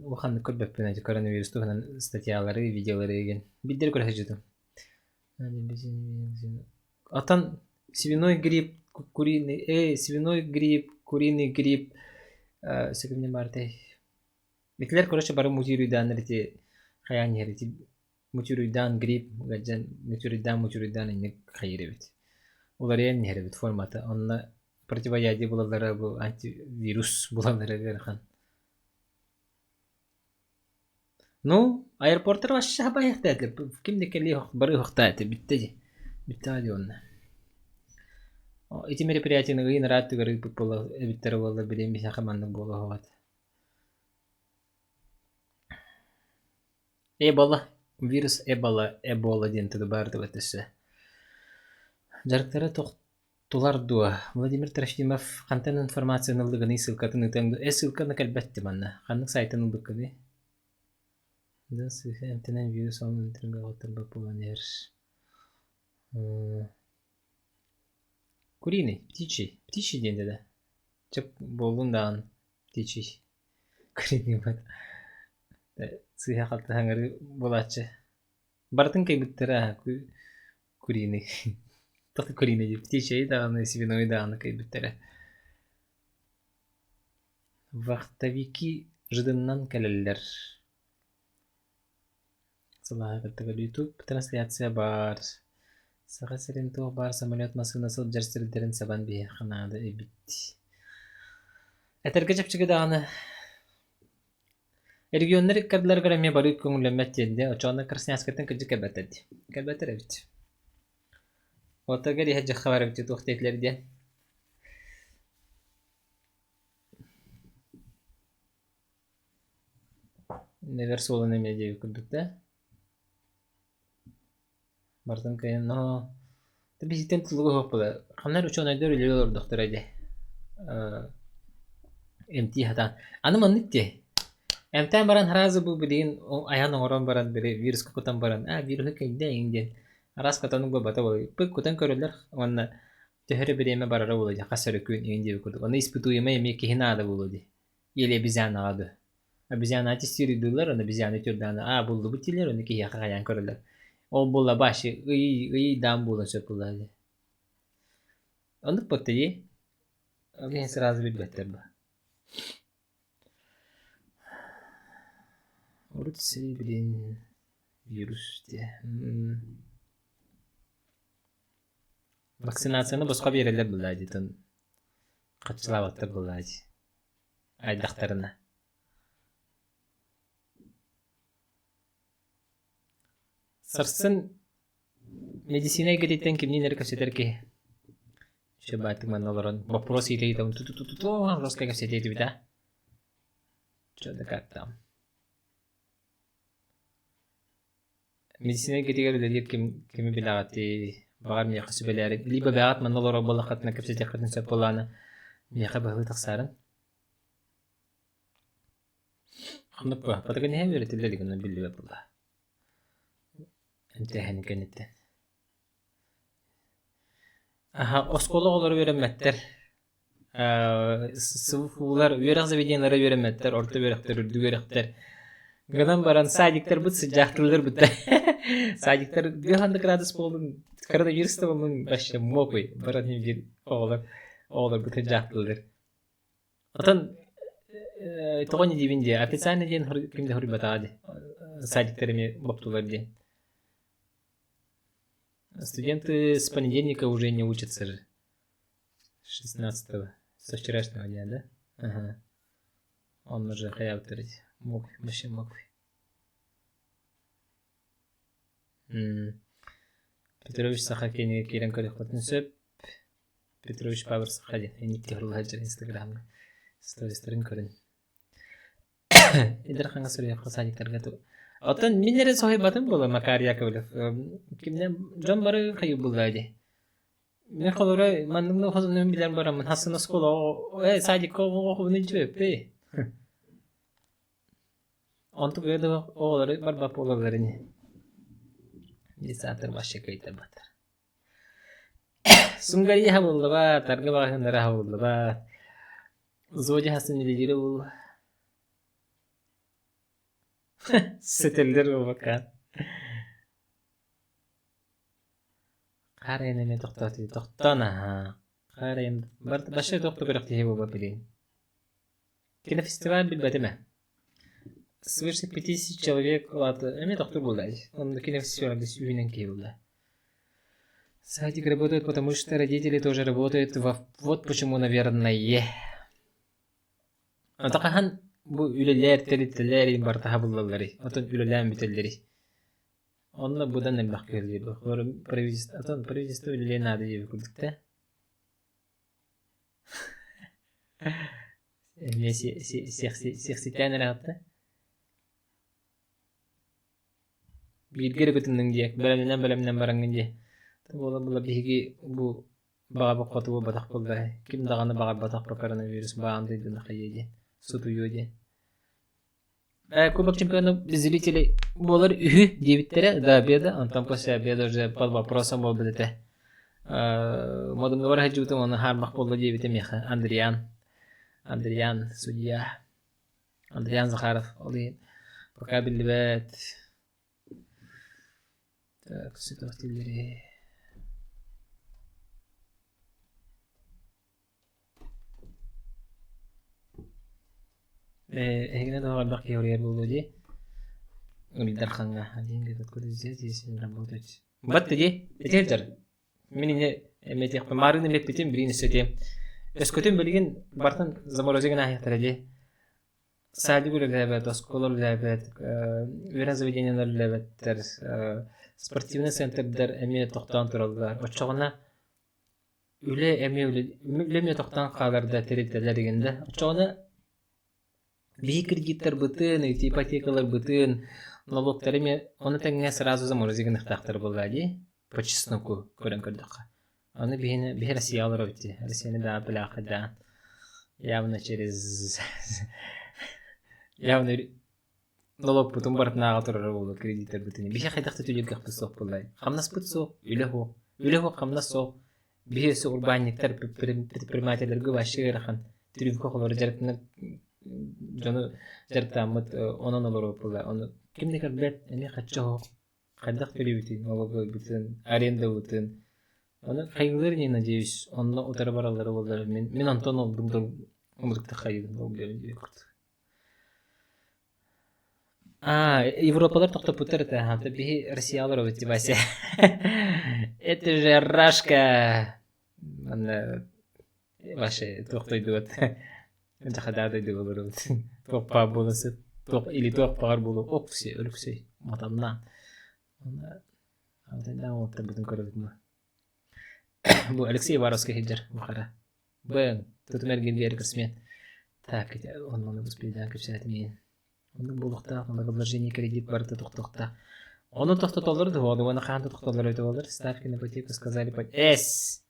Улаханнык көрбөппүн ити коронавирус туһунан статьялары, видеолары игин. Биирдэ көрө сылдьыбытым. Оттон свиной грипп, куриный, э, свиной грипп, куриный грипп, э, сөкүмнэ баартай. Итилэр, короче, бары мутируйдааннар ити хайаан иһэр ити мутируйдаан грипп ыалдьан мутируйдаан мутируйдаан инник хайыыр эбит. Уларыйан иһэр эбит формата. Онно противоядие булаллара бу антивирус булаллара ыарахан. Ну, аэропортар вообще хабайахтаатылар. Ким да кэлиэ бары ыһыктааты бүттэ дии. Бүттэҕэ дии онно. Ити мероприятиены ыйын ырааттыгар ыыппыт буола эбиттэрэ буоллар билигин биһиэхэ маннык буолуо суоҕа этэ. Эбола, вирус Эбола, Эбола диэн тылы баардыбат өссө. Дьарыктара тохтулар дуо? Владимир Трофимов хантан информацияны ыллыгыный ссылкатын ыытыаҥ дуо? Э, ссылканы кэлбэт манна. Ханнык сайтан ылбыккыный? Да, сыыһа эмтэнэн вирус оннун оттарбат буолан иһэр. Куриный, птичий, птичий диэн да Чып буоллун даҕаны птичий. Куриный Сыыһа-халты саҥарыы буолааччы. Барытын кыайбыттара куриный. Туох куриный диир птичий даҕаны, свиной даҕаны кыайбыттара. Вахтовики жидыннан кэлэллэр. Сылааһы кытта YouTube трансляция баар. Саха сирин туох баар самолет массыына сылдьар сирдэрин сабан биһиэхэ наада эбит. Этэргэ чэпчэки даҕаны Регионнар иккардыларыгар эмиэ барыы көҥүллэммэт диэн дии, оччоҕуна Красноярскайтан кырдьык кэлбэттэр дии. Кэлбэттэр эбит. Уоттаргар иһэ дьахха бар эбит туох диэтилэр диэн. Невер суолун эмиэ диэбит курдук да. Барытын кыайан но биһиттэн тутулуга суох буолар. Ханна эрэ учуонайдар үлэлии олордохторо дии. Эмтии сатаан. Аны маннык дии. Эмтээн баран сразу бу билигин айан оҥорон баран били вируска кутан баран аа вируһу кэйдэ эҥин диэн араас катанын буолбата буолуо. Пык кутан көрөллөр уонна төһө эрэ бириэмэ барара буолуо дии хас эрэ күн эҥин диэбит курдук. Аны испытуемай эмиэ киһи наада буолуо дии. Или обезьянаҕа дуо? Обезьяна тестируйдууллар, ону обезьяна түрдэҕинэ аа буллубут дииллэр, ону киһиэхэ хайаан көрөллөр. Ол буолла башы ый ыйдаан буолан сөп буолла дии. Оннук буолта дии. Ол иһин сразу билбэттэр ба. Урут билин вирус диye. Вакцинацияны босхо биэрэллэр буолла дии хаччылаабаттар буолла дии. Айдахтарына. Сарсын медицина эйгэтиттэн кимниин эрэ кэпсэтэр киһи. Еще бааттык манна олорон боппуруос ыйыта-ыйытабын ту-ту-ту-ту жестко кэпсэтиэ этибит аа. Чё да как там. Медицина эйгэтигэр үлэлиир ким кими билэҕитий? Баҕар миэхэ сүбэлээри либо бэҕэт манна олорор буоллаххытына кэпсэтиэххитин сөп буоллаҕына миэхэ быһалыы тахсаарын. Оннук буо Патагония үөрэтиллэ илигинэ биллибэт буолла. Эмтээһин кэнниттэн. Аха, оскуола оҕолоро үөрэммэттэр. СВФУлар, үөрэх заведениелара үөрэммэттэр, орто үөрэхтэр, үрдүк үөрэхтэр. Гынан баран садиктарбыт сыдьаахтыыллар бытта. Садиктар 5 градус буоллун, коронавирус да буоллун вообще мокуй. Баран биир оҕолор оҕолорбут сыдьаахтыыллар. Отон тоҕо не диибин дии, официально диэн ким да хоруйбатаҕа дии. Садиктар эмиэ боптулар диэн. Студенты с понедельника уже не учатся же. 16-го. Со вчерашнего дня, да? Ага. Он уже хайабыттар мог, вообще мог. Петрович Саха киэнигэ киирэн көрүөххүтүн сөп. Петрович Павел Саха диэн инник хорула сылдьар инстаграмҥа стористарын көрүн. Эдэр хаҥас суруйахха садиктарга Оттон мин эрэ соһуйбатым буолуо Макар Яковлев. Кимнэ дьон бары хайы булла дии. Мин холобура маннык хосунун билэн бараммын хассын оскуола э садикка оҕоҕобун илдьибэппи. Онтук өйдө оҕолору барбат буолаллар ини. Десантер вообще кыайтарбаттар. Сунгария хабыллыбат, аргы баҕаһыннара хабыллыбат. Зодя хасын үлэлиирэ буолла. Сэтэллэр буолбакка. Хаар айан эмиэ тохтоото дии, тохтоон аһаа. Хаар айан вообще туох да күрэхтэһии буолбат билигин. Кинофестиваль билбэтим ээ. Свыше 50 человек ылааты эмиэ тохтуур буолла дии. Онно кинофестивальга сүүһүнэн киһи буолла. Садик работает, потому что родители тоже работают. Вот почему, наверное. Ата хаһан бу үлэлээр тэрилтэлэр барыта буллалларый? Отон үлэлээн бүтэллэрий? Онно быдан элбэх киһи правительство, отон правительство үлэлиэн наада диэбит курдук да. Эмиэ сиэхситээн эрэ да. Бииргэ эрэ кытынныҥ диэ, бэлэмнэнэн бэлэмнэн бараҥҥын диэ. Буола буола биһиги бу баҕабыт хоту буолбатах буолла ким даҕаны баҕарбатах бу коронавирус баан дойдуну хайыа диэн, сутуйуо диэн. Кубок чемпионов зрителей буолар үһү диэбиттэрэ до обеда, онтон после обеда уже под вопросом буолбут этэ. Модуҥҥа бара сылдьыбытым ону хаарбах буолла диэбитэ миэхэ Андриан. Андриан судья. Андриан Захаров ол иһин пока биллибэт. Так, ситуациялары. Эһигини тоҕо элбэх киһи уруйар буолуо дии. Уруйдархаҥҥа один говорит, откуда взять, если не работать. Батты дии, ити сылдьар. Мин ини эмиэтиэхпин маарыын эмиэппитин билигин өссө этиэм. Өскөтүн билигин бартан заморозик гына аһыахтара дии. Садик үлэлээбэт, оскуола үлэлээбэт, үөрэх заведениелар үлэлээбэттэр, спортивнай центрдар эмиэ тохтоон тураллар. Оччоҕуна Үлэ эмиэ үлэ үлэ эмиэ тохтоон хаалар да тэрилтэлэр игин да. Оччоҕуна биһи кредиттарбытын, ити ипотекаларбытын, нолуоктары эмиэ ону тэҥҥэ сразу заморозить гыныахтаахтар буоллаа дии, по чесноку көрөн көрдөххө. Аны биһини биһи Россияҕа олоробут дии. Россияны да бляха да явно через явно Нолуокпутун барытын ааҕа турара буолуо кредиттэрбитин. Биһи хайдах да түлүргэхпит суох буоллай. Хамнаспыт суох, үлэ суох. Үлэ суох, хамнас суох. Биһи өссө урбаанньыктар, предпринимателлэргэ вообще ыарахан. Трюмка холоро дьарыктанар дьону дьарыктааммыт онон олоруо буолла. Ону ким да көрбөт, эмиэ хачча суох. Хайдах төлүүбүтүй налогыбытын, арендабытын. Ону хайгылыр ини надеюсь, онно утары бараллара буоллар мин мин онтон олдум умутуктах хайыыбын ол диэн курдук. А, Европалар тохтоппуттар этэ, аха, биһи Россиялар эбит Вася. Это же Рашка. Манна вообще туох дойдубут. Дьахадаа дойду олоробут. Туох баар буола сыт, туох или туох баҕар буолуо окси, өлүксэй, матаннаан. Алтайдаан уолаттарбытын көрөбүт ма. Бу Алексей Ивановский сылдьар бу хара. Б. Тутум эргиллиэр кырсмен. Так, онно успейдаан кэпсээтим Оннук буолуохтаах, налогообложение кредит барыта тохтуохтаах. Ону тохтотоллор да уонна хаан да тохтоллор эбитэ буоллар. Ставки на ипотеку сказали по... Эс!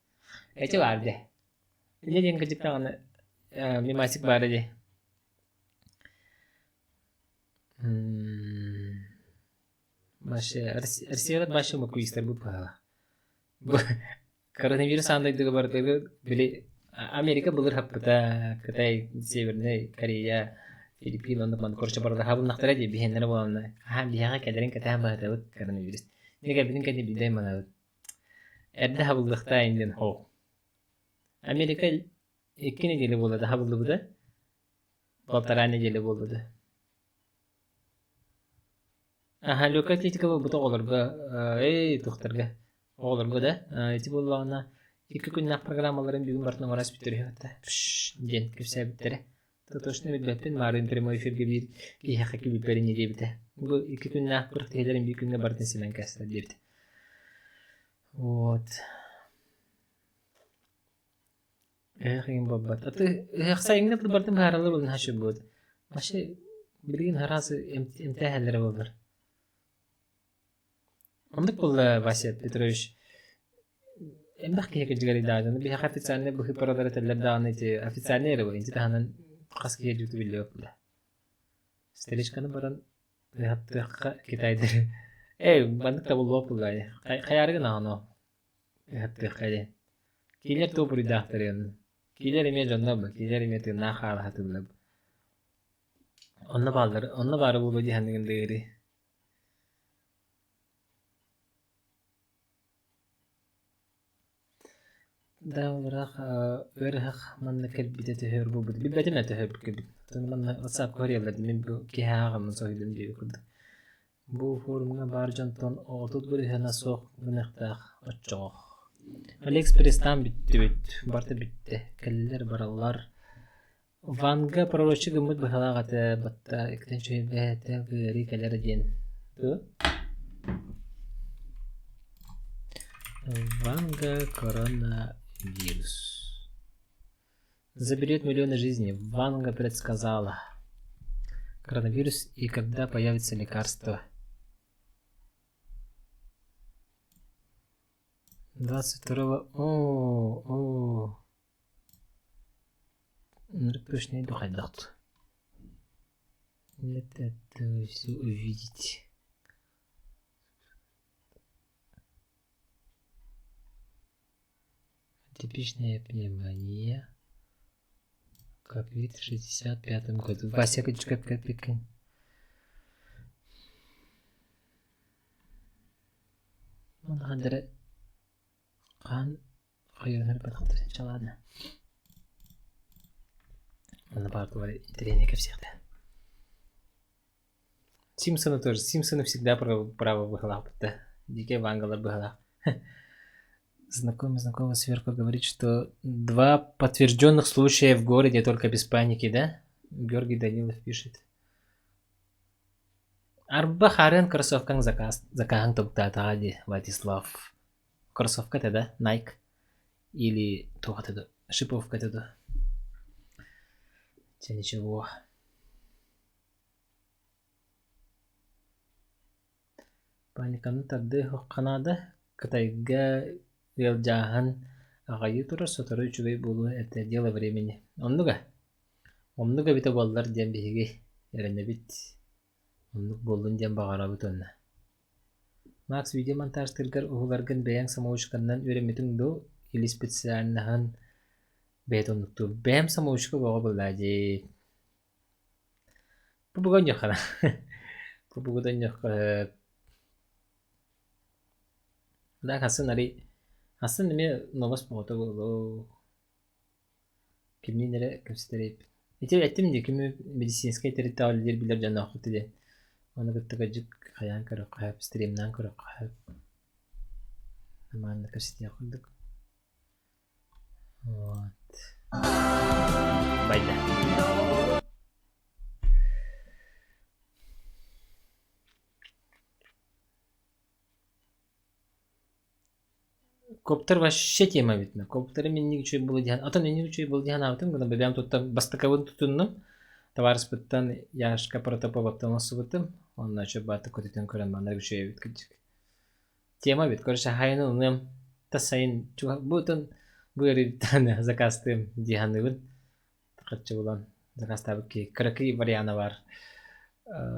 Эти баар дии. Инньэ диэн кырдьык даҕаны мемасик баара дии. Вообще, Россияда вообще мокуистар бу быһала. Бу коронавирус аан дойдуга барытыгар били Америка былыр хаппыта, Кытай, Северная Корея, Филиппин оннук маннык короче барыта хабылнахтара дии биһиэннэрэ буоланна аһаан биһиэхэ кэлэрин кэтээн баһытабыт коронавирус. Ини кэлбитин кэннэ биирдэ айманабыт. Эрдэ хабыллыахтаа диэн хоох. Америка икки неделя буолла да хабыллыбыта. Полтора неделя буолла да. Аһа, Люка Атлетика буолбута оҕолорго, ээ, туохтарга, оҕолорго да, ити буоллаҕына икки күннээх программаларын бүгүн барытын оҥоро испиттэр үһү хатта диэн кэпсээбиттэрэ. Точно билбэппин, маарыын прямой эфиргэ биир киһиэхэ киирбиппэр инньэ диэбитэ. Бу икки күннээх күрэхтэһиилэрин биир күҥҥэ барытын симэн кээстэ диэбитэ. Вот. Ыһыах игин буолбат. А ты ыһыах сайыҥҥы барытын быһаараллар буолан хааччы буолбут. Вообще билигин араас эмтээһэллэрэ буоллар. Оннук буолла Вася Петрович. Элбэх киһи кырдьыгар даҕаны биһиэхэ официальнай быһыы этэллэр даҕаны ити официальный эрэ инти таһынан хас киһи дьүтү биллибэт буолла. Старичканы баран ыһаттыахха китайдары. Эй, маннык табыллыбат буолла. Хайаары гынаҕын ол? Ыһаттыахха диэн. Киилэр туох буруйдаахтарый онно? Киилэр эмиэ дьоннор ба, киилэр эмиэ тыыннаах хаала сатыыллар. Онно бааллар, онно баара буолуо дии саныыгын да ыарыы. Да ыраах ыарыһах манна кэлбитэ төһө өр буолбут билбэтим ээ төһө өр кэлбит. Манна WhatsApp көрүөллэр мин бу киһи ааҕаммын соһуйдум диэбит курдук. Бу форумҥа баар дьонтон 30 бырыһыана суох гыныахтаах оччоҕо. Алиэкспресстаан бүттүбүт, барыта бүттэ, кэллилэр бараллар. Ванга пророче гыммыт быһалаах этэ, батта иккитин үчүгэйбээтэ ыарыы кэлэр диэн. Дуо? Ванга коронавирус. Заберет миллионы жизней. Ванга предсказала. Коронавирус и когда появится лекарство. 22 О, о. Точно иду хайдахт. Нет, это все увидеть. Типичная пневмония. Ковид в 65 году. Вася Кычкапкапикин. Манахандара хаан хайыһар батахтар чалаана. Манна баар тугар интэриэһинэй кэпсиэхтэ. Симпсоны тоже. Симпсоны всегда право быһалаах да. Дикие вангалар быһалаах. Знакомый знакомый сверху говорит, что два подтвержденных случая в городе, только без паники, да? Георгий Данилов пишет. Арба хаарыан кроссовкаҥ заказ закаһыҥ тобуктаатаҕа дии, Владислав. Кроссовка этэ да, Nike или туох этэ дуу, шиповка этэ дуу. Чэ ничего. Паниканы тардыы суохха наада, Кытайга ыалдьааһын аҕайыы турар, сотору үчүгэй буолуо этэ, дело времени. Оннуга? Оннук эбитэ буоллар диэн биһиги эрэнэбит, оннук буоллун диэн баҕарабыт уонна. Макс видеомонтажтыыргар уһуларгын бэйэҥ самоучканнан үөрэммитиҥ дуу или специальноһын бэйэтэ оннуктуур? Бэйэм самоучка буоҕа буоллаа дии. Бу бугунньаххына бу бугунньахха Да хасын арый хасын эмиэ новость буолта буолуо Кимниин эрэ кэпсэтэрий Ити эттим дии кими медицинскэй тэрилтэҕэ үлэлиир билэр дьонноохпут диэн. Ону кытта кырдьык хайаан көрүөххэ сөп, стримнаан көрүөххэ сөп. Манна кэпсэтиэх курдук. Вот. Байда. Коптер вообще тема видно. Коптеры минник үчүгэй буолуо диэн, атын минник үчүгэй буолуо диэн аабытым гына бэйэм туттан бастакыбын тутуннум. Табаарыспыттан Яшка Протоповаттан ылсыбытым. Онно үчүгэй баатык көтүтэн көрөн манна үчүгэй эбит кырдьык. Тема эбит. Короче, хаайын ылыныам. Тас сайын бу бу ыарыыттан заказтыым дии саныыбын. Харчы булан заказтаабыт киһи кыракый вариана баар.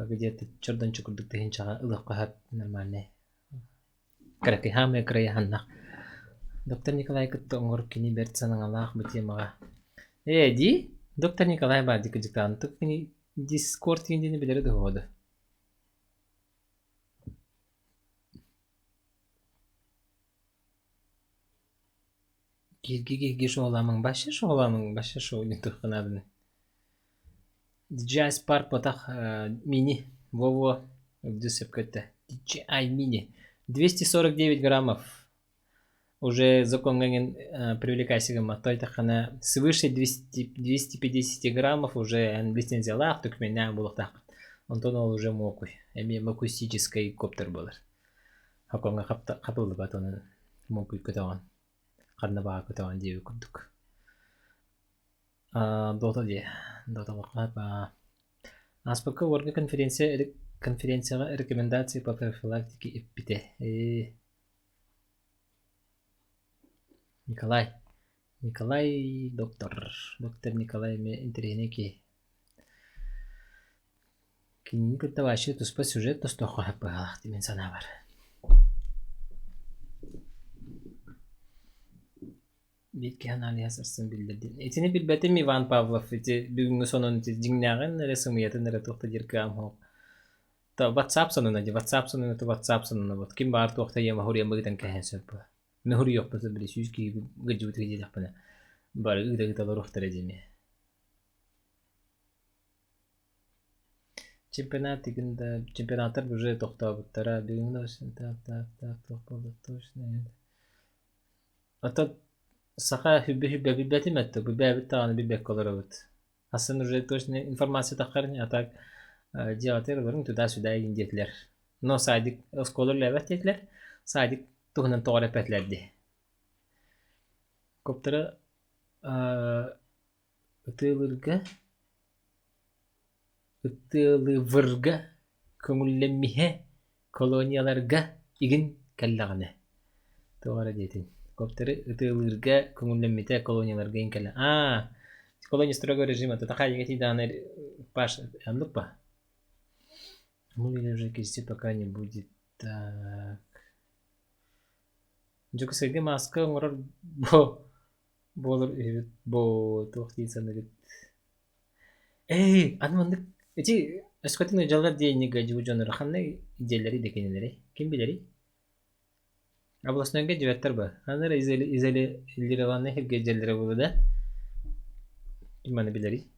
Где-то чордончу курдук тыһыынчаҕа ылыахха сөп нормальный. Кыракый хаамыы кырайаһаннах Доктор Николай кытта оҥор кини бэрт санаалаах бу темаҕа Ээ дии Доктор Николай баар дии кырдьыктаан кини Дискорд диэни билэрэ дуо да Киирги-киирги шоуламаҥ вообще шоуламаҥ вообще шоу не туһанаабын DJI Spark ботах мини во-во үрдүс сөпкө эттэ DJI мини 249 граммов уже закон эҥин привлекайся гыммат тойтаххына свыше 200 250 граммов уже эн лицензиялаах докуменнаах буолуохтааххын онтон ол уже муокуй эмиэ акустическай коптер буолар Хокоҥҥо хапыллыбат онон муокуй көтөҕөн ханна баҕа көтөҕөн диэбит курдук Дота диэ Доталарга Ааспыкка уорга конференция конференцияҕа рекомендации по профилактике эппитэ ээ Николай Николай доктор доктор Николай эмиэ интэриэһинэй киһи Кинини кытта вообще туспа сюжет тостуохха сөп быһыылаах дии мин санаабар. Биир киһи аналиһа сарсын биллэрдин. Итини билбэтим Иван Павлов ити бүгүҥҥү сонун ити дьиҥнээҕин эрэ сымыйатын эрэ туох да диир кыаҕым суох. То WhatsApp сонуна дии WhatsApp сонуна то WhatsApp сонуна вот ким баар туох да ийэм хоруйан быгытан кэһэн сөп буо. Мин хоруйуохпун сөп били сүүс киһи гыдьыбыт диэтэхпинэ бары ыыта-ыыта олоруохтара дии Чемпионат игин да чемпионаттар уже тохтообуттара бүгүҥҥү так так так туох буолла точно Оттон саха хүббэ-хүббэ билбэтим этэ, билбээбит даҕаны билбэккэ олоробут. Асан уже точно информация таххар а так дьиэҕитигэр олоруҥ туда-сюда игин диэтилэр. Но садик оскуола үлэлээбэт диэтилэр, садик туһунан тоҕо эрэ эппэтилэр дии. Коптера ытыалыырга ытыалыырга көҥүллэммиһэ колонияларга игин кэллэҕинэ туох эрэ диэтин коптеры ытыалыырга көҥүллэммитэ колонияларга игин кэллэ аа колония строгого режима тутахаайыга тиийдэҕинэ Паш оннук па мы уже кисти пока не будет так Дьокуускайга мааска оҥорор бу. Буолар үһүбүт боо туох дии саныыгыт? Эй, аны маннык ити өскөтүн ыдьаллар диэни гадьыбы дьоннору ханна идиэллэрий да кинилэри? Ким билэрий? Областнойга дьибэттэр ба. Аны эрэ изолированнай сиргэ дьэллэрэ буолуо да? Ким маны билэрий?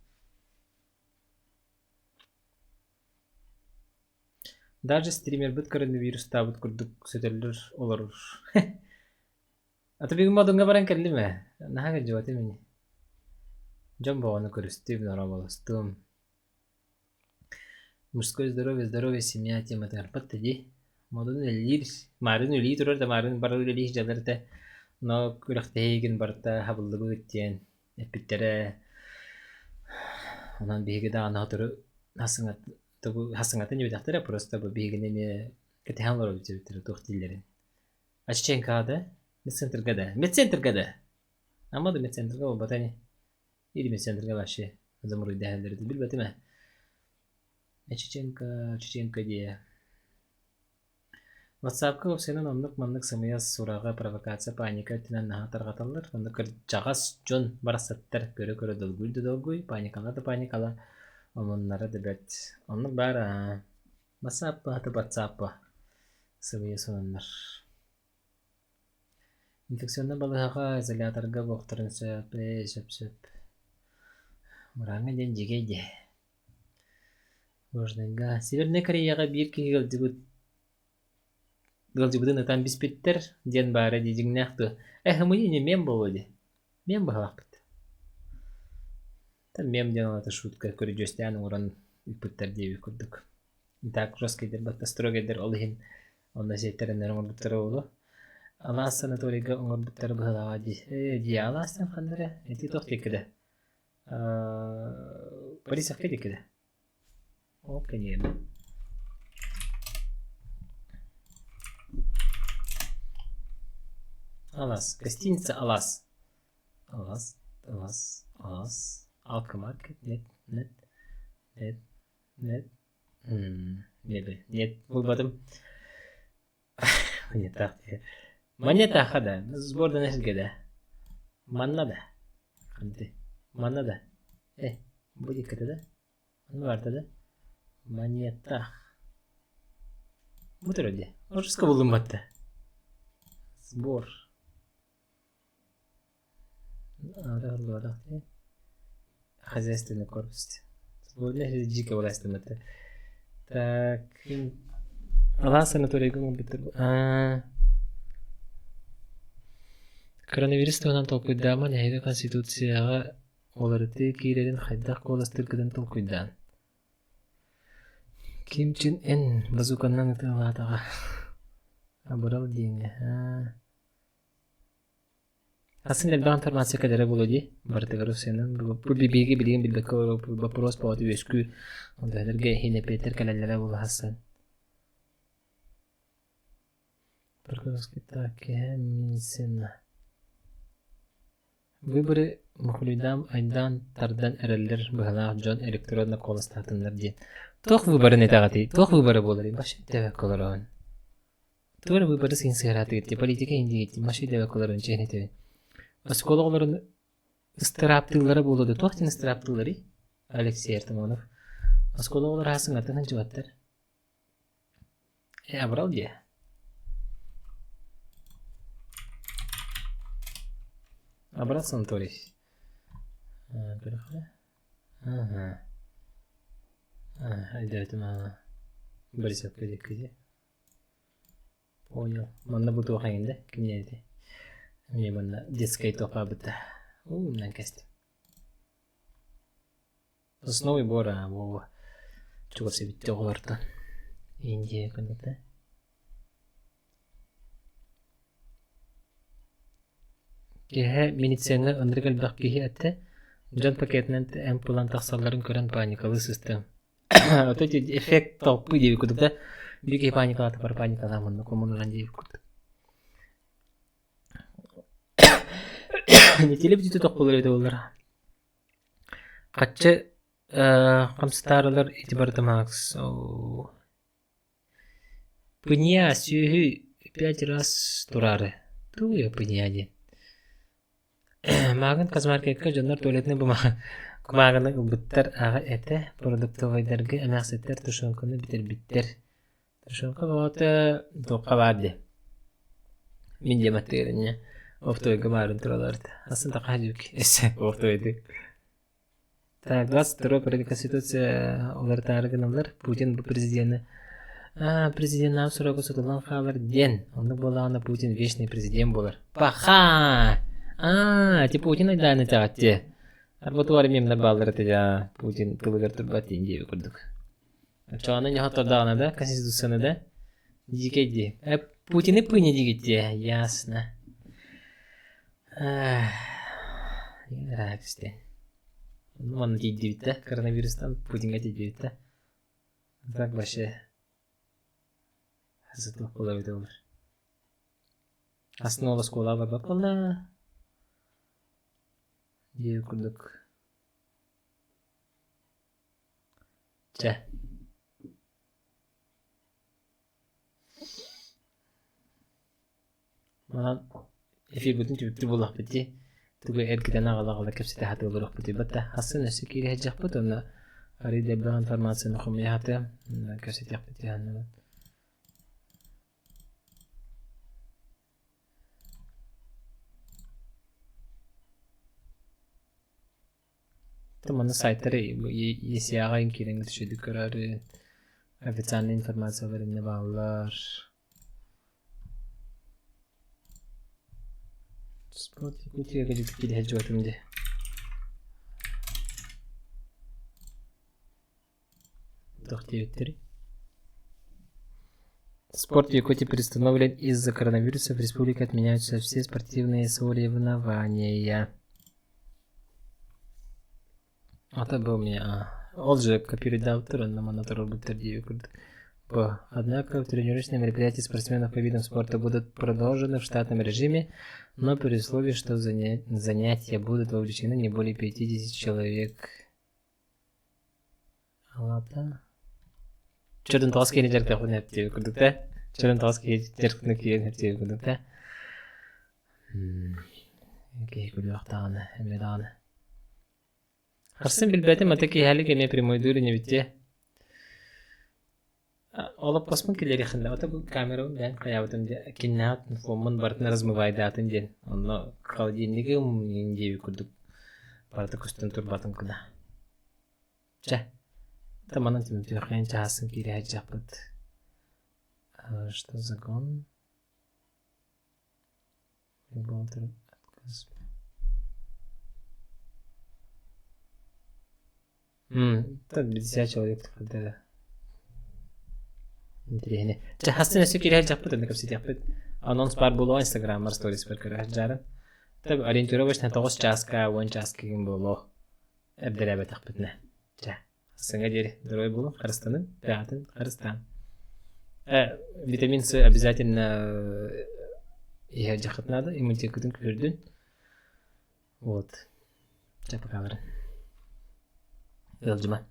Даже стримербит коронавирустаабыт курдук сөтөллөр олорор. Аты бүгүн Модуҥҥа баран кэллим ээ. Наһаа кырдьыбатым ини. Дьон боҕону көрүстүм, нороболостум. Мужское здоровье, здоровье, семья тематыгар да дии. Модун үлэлиир, Марын үлэлии турар да Марын бары үлэлии сылдьаллар этэ. Но күрэхтэһиигин барыта хабыллыбыт диэн эппиттэрэ. Онон биһиги даҕаны сотору хасыҥатын диэбэтэхтэрэ, просто бу биһигини эмиэ кэтэһэн олоробут диэбиттэрэ туох дииллэрин. А Чеченкаҕа да? Медцентрга да? Медцентрга да? Ама да медцентрга буолбата ини. Или медцентрга вообще замуруйдаһаллар билбэтим ээ. Чеченка, Чеченка диэ. Ватсапка уопсайынан оннук-маннык сымыйа сураҕы, провокация, паника өттүнэн наһаа тарҕаталлар. Онно кырдьаҕас дьон барахсаттар көрө-көрө долгуй да долгуй, паникала да паникала, омуннара да бэрт. Оннук баар аа. Бассааппа хата батсааппа сымыйа сонуннар. Инфекционнай балыыһаҕа изоляторга буохтарын сөп, ээ сөп-сөп. Мырааҥҥа диэн дьиикэй дии. Гражданга Севернай Кореяҕа биир киһи ыалдьыбыт ыалдьыбытын ытан биспиттэр диэн баара дии дьиҥнээх дуо? Э ымыйа ини мем буолуо дии. Мем быһалаахпыт. Там мем диэн ол шутка көрүдьүөстээн оҥорон ыыппыттар диэбит курдук. Так жесткайдар батта строгайдар ол иһин онно сиэттэрэннэр оҥорбуттара буолуо. Алаас санаторийга оҥорбуттара быһалааҕа дии. Ээ дии алаастан ханна эрэ ити туох диэккэ Борисовка диэки да? Ол кэниэмэ. Алас. Гостиница Алас. Алас, Алас, Алас. Алкомаркет. Нет, нет, нет, нет. Нет, нет, булбатым. Монетах дии. Монетаха да. Сбордан эһилгэ да. Манна да. Ханты. Манна да. Э, бу диэккэтэ да. Манна барда да. Монетах. Бу турар дии. Орусска буллум батта. Сбор. Хозяйственный корпус. Так, алаас санаторийга оҥорбуттар. Коронавирус туһунан толкуйдааман эһиги Конституцияҕа уларытыы киирэрин хайдах куоластыыргытын толкуйдаан. Ким Чен Ын базуканан ытыалаатаҕа. Абырал диэҥҥэ. Атын элбэх информация кэлэрэ буолуо дии, барытыгар усуйанан бу биһиги билигин билбэккэ боппуруос бөҕөтө үөскүүр, онтуларга иһин эпиэттэр кэлэллэрэ буолла сахсан. Медицина. Выборы мухлюйдаан айдаан тардан эрэллэр быһалаах дьон электронно куоластаатыннар диэн. Туох выборын этэҕитий? Туох выбора буоларый? Вообще тэбэккэ олороҕун. Тугу эрэ выборы син сыһыараатыгыт дии, политика иһин диигит дии, машина дэбэккэ олорон чиэһинэ этэбин. Оскуола оҕолорун ыстырааптыыллара буолуо дуо? Туох диэн ыстырааптыылларый? Алексей Артамонов. Оскуола оҕолоро аһасыҥҥаттан сылдьыбаттар. Э, абырал дии. Абырал санаторий. Ага. Өйдөөтүм аа. Борисовка диэки дии. Понял. Манна бу туох эҥин да? Кимнээн этэй? Эмиэ манна детскай туох баабыта. Уу, умнан кэстим. Сосновый бор аа, во чугас эбит оҕолортон. Индия күнүтэ. Киэһэ милицияны ынырык элбэх киһи этэ, дьон пакетынан эмп ылан тахсалларын көрөн паникалыы сыстым. Вот эти эффект толпы диэбит курдук да, биир киһи паникалаата бары паникалаан муннук омунуран диэбит курдук. Нэдиэлэ бүтүүтэ тохтуулар эбитэ буоллар. Хаччы хамсатаарылар ити барыта Макс Пыня сүөһү пять раз тураары. Тугуй пыня диэн? Мааҕын Казмаркетка дьоннор туалетнай кумааҕыны ылбыттар аҕа этэ, продуктовайдарга эмээхситтэр тушенканы бүтэрбиттэр. Тушенка бөҕөтө туохха баар дии. Мин диэм аттыгар инньэ оптуойга баарын тураллар этэ. Асын таха дьүк эссе оптуойдуу. Так, 22 Конституция уларытаары гыналлар. Путин бу президени президеннаах срога сотуллан хаалар диэн. Оннук буоллаҕына Путин вечный президент буолар. Паха! А, ти Путин айдааны этэҕит Арбатуар мемнар бааллар этэ Путин тылыгар турбат диэн диэби курдук. Оччоҕуна ньоһоттордоҕуна да, Конституцияны да дьиикэй дии. Э, Путины пыня диигит дии, ясно. Ыраах истэ. Манна тиийдибит да, коронавирустан Путинга тиийдибит да. Так вообще сытылык буолар эбитэ буолар. Астына ол оскуолаҕа барбат буолла. Диир курдук. Чэ. Манан эфирбытын түбүктүү буоллахпыт дии. Тугу эргитэн аҕала-аҕала кэпсэтэ сатыы олоруохпутуй батта. Асын өссө киирэ сылдьыахпыт уонна арыый да элбэх информацияны хомуйа сатыам. Кэпсэтиэхпит дии Манна сайтары ЕСИА-ҕа киирэн үчүгэйдик көрөөрү официальнай информациялар иннэ бааллар. Спорт Якутия киирэ сылдьыбатым дии. Туох диэбиттэрий? Спорт в Якутии приостановлен из-за коронавируса. В республике отменяются все спортивные соревнования. Это был мне. Ол же копируйдаабыттар онно манна туруорбуттар диэби курдук. Б. Однако тренировочные мероприятия спортсменов по видам спорта будут продолжены в штатном режиме, но при условии, что в занятия будут вовлечены не более 50 человек. Аата Чөрүн тоҕус киһини дьарыктыахпын эптиэбит курдук да Чөрүн тоҕус киһи дьарыктыны киирэн эптиэбит курдук да Киһи күлүөх даҕаны, эмиэ даҕаны. Харсын билбэтим, аты киэһэлик эмиэ прямойдуур инибит дии. Олоппоспун киллэриэххин да, ото бу камерабын бэйэм хайаабытым дии, киннээх фоммун барытын размывайдаатын диэн. Онно холодильнигым диэбит курдук барыта көстөн турбатын гына. Чэ, манан түмүктүөххэ чаасын киирэ сылдьыахпыт. Что закон? Отказ. Там 50 человек да. Интэриэһинэй. Чэ, хастан өссө киирэ сылдьыахпыт, онно кэпсэтиэхпит. Анонс баар буолуоҕа Инстаграммар сториспар көрө сылдьаарын. Тэп ориентировочно 9 чааска, 10 чааска ким буолуо. Эрдэлээбэтэхпитинэ. Чэ, саҥа диэри здоровье буолуҥ, харыстанын, бэҕэтин харыстаан. Э, витамин С обязательно иһэ дьахыт надо, иммунитеккытын күүһүрдүн. Вот. Чэ, пока бары. Ыалдьыма.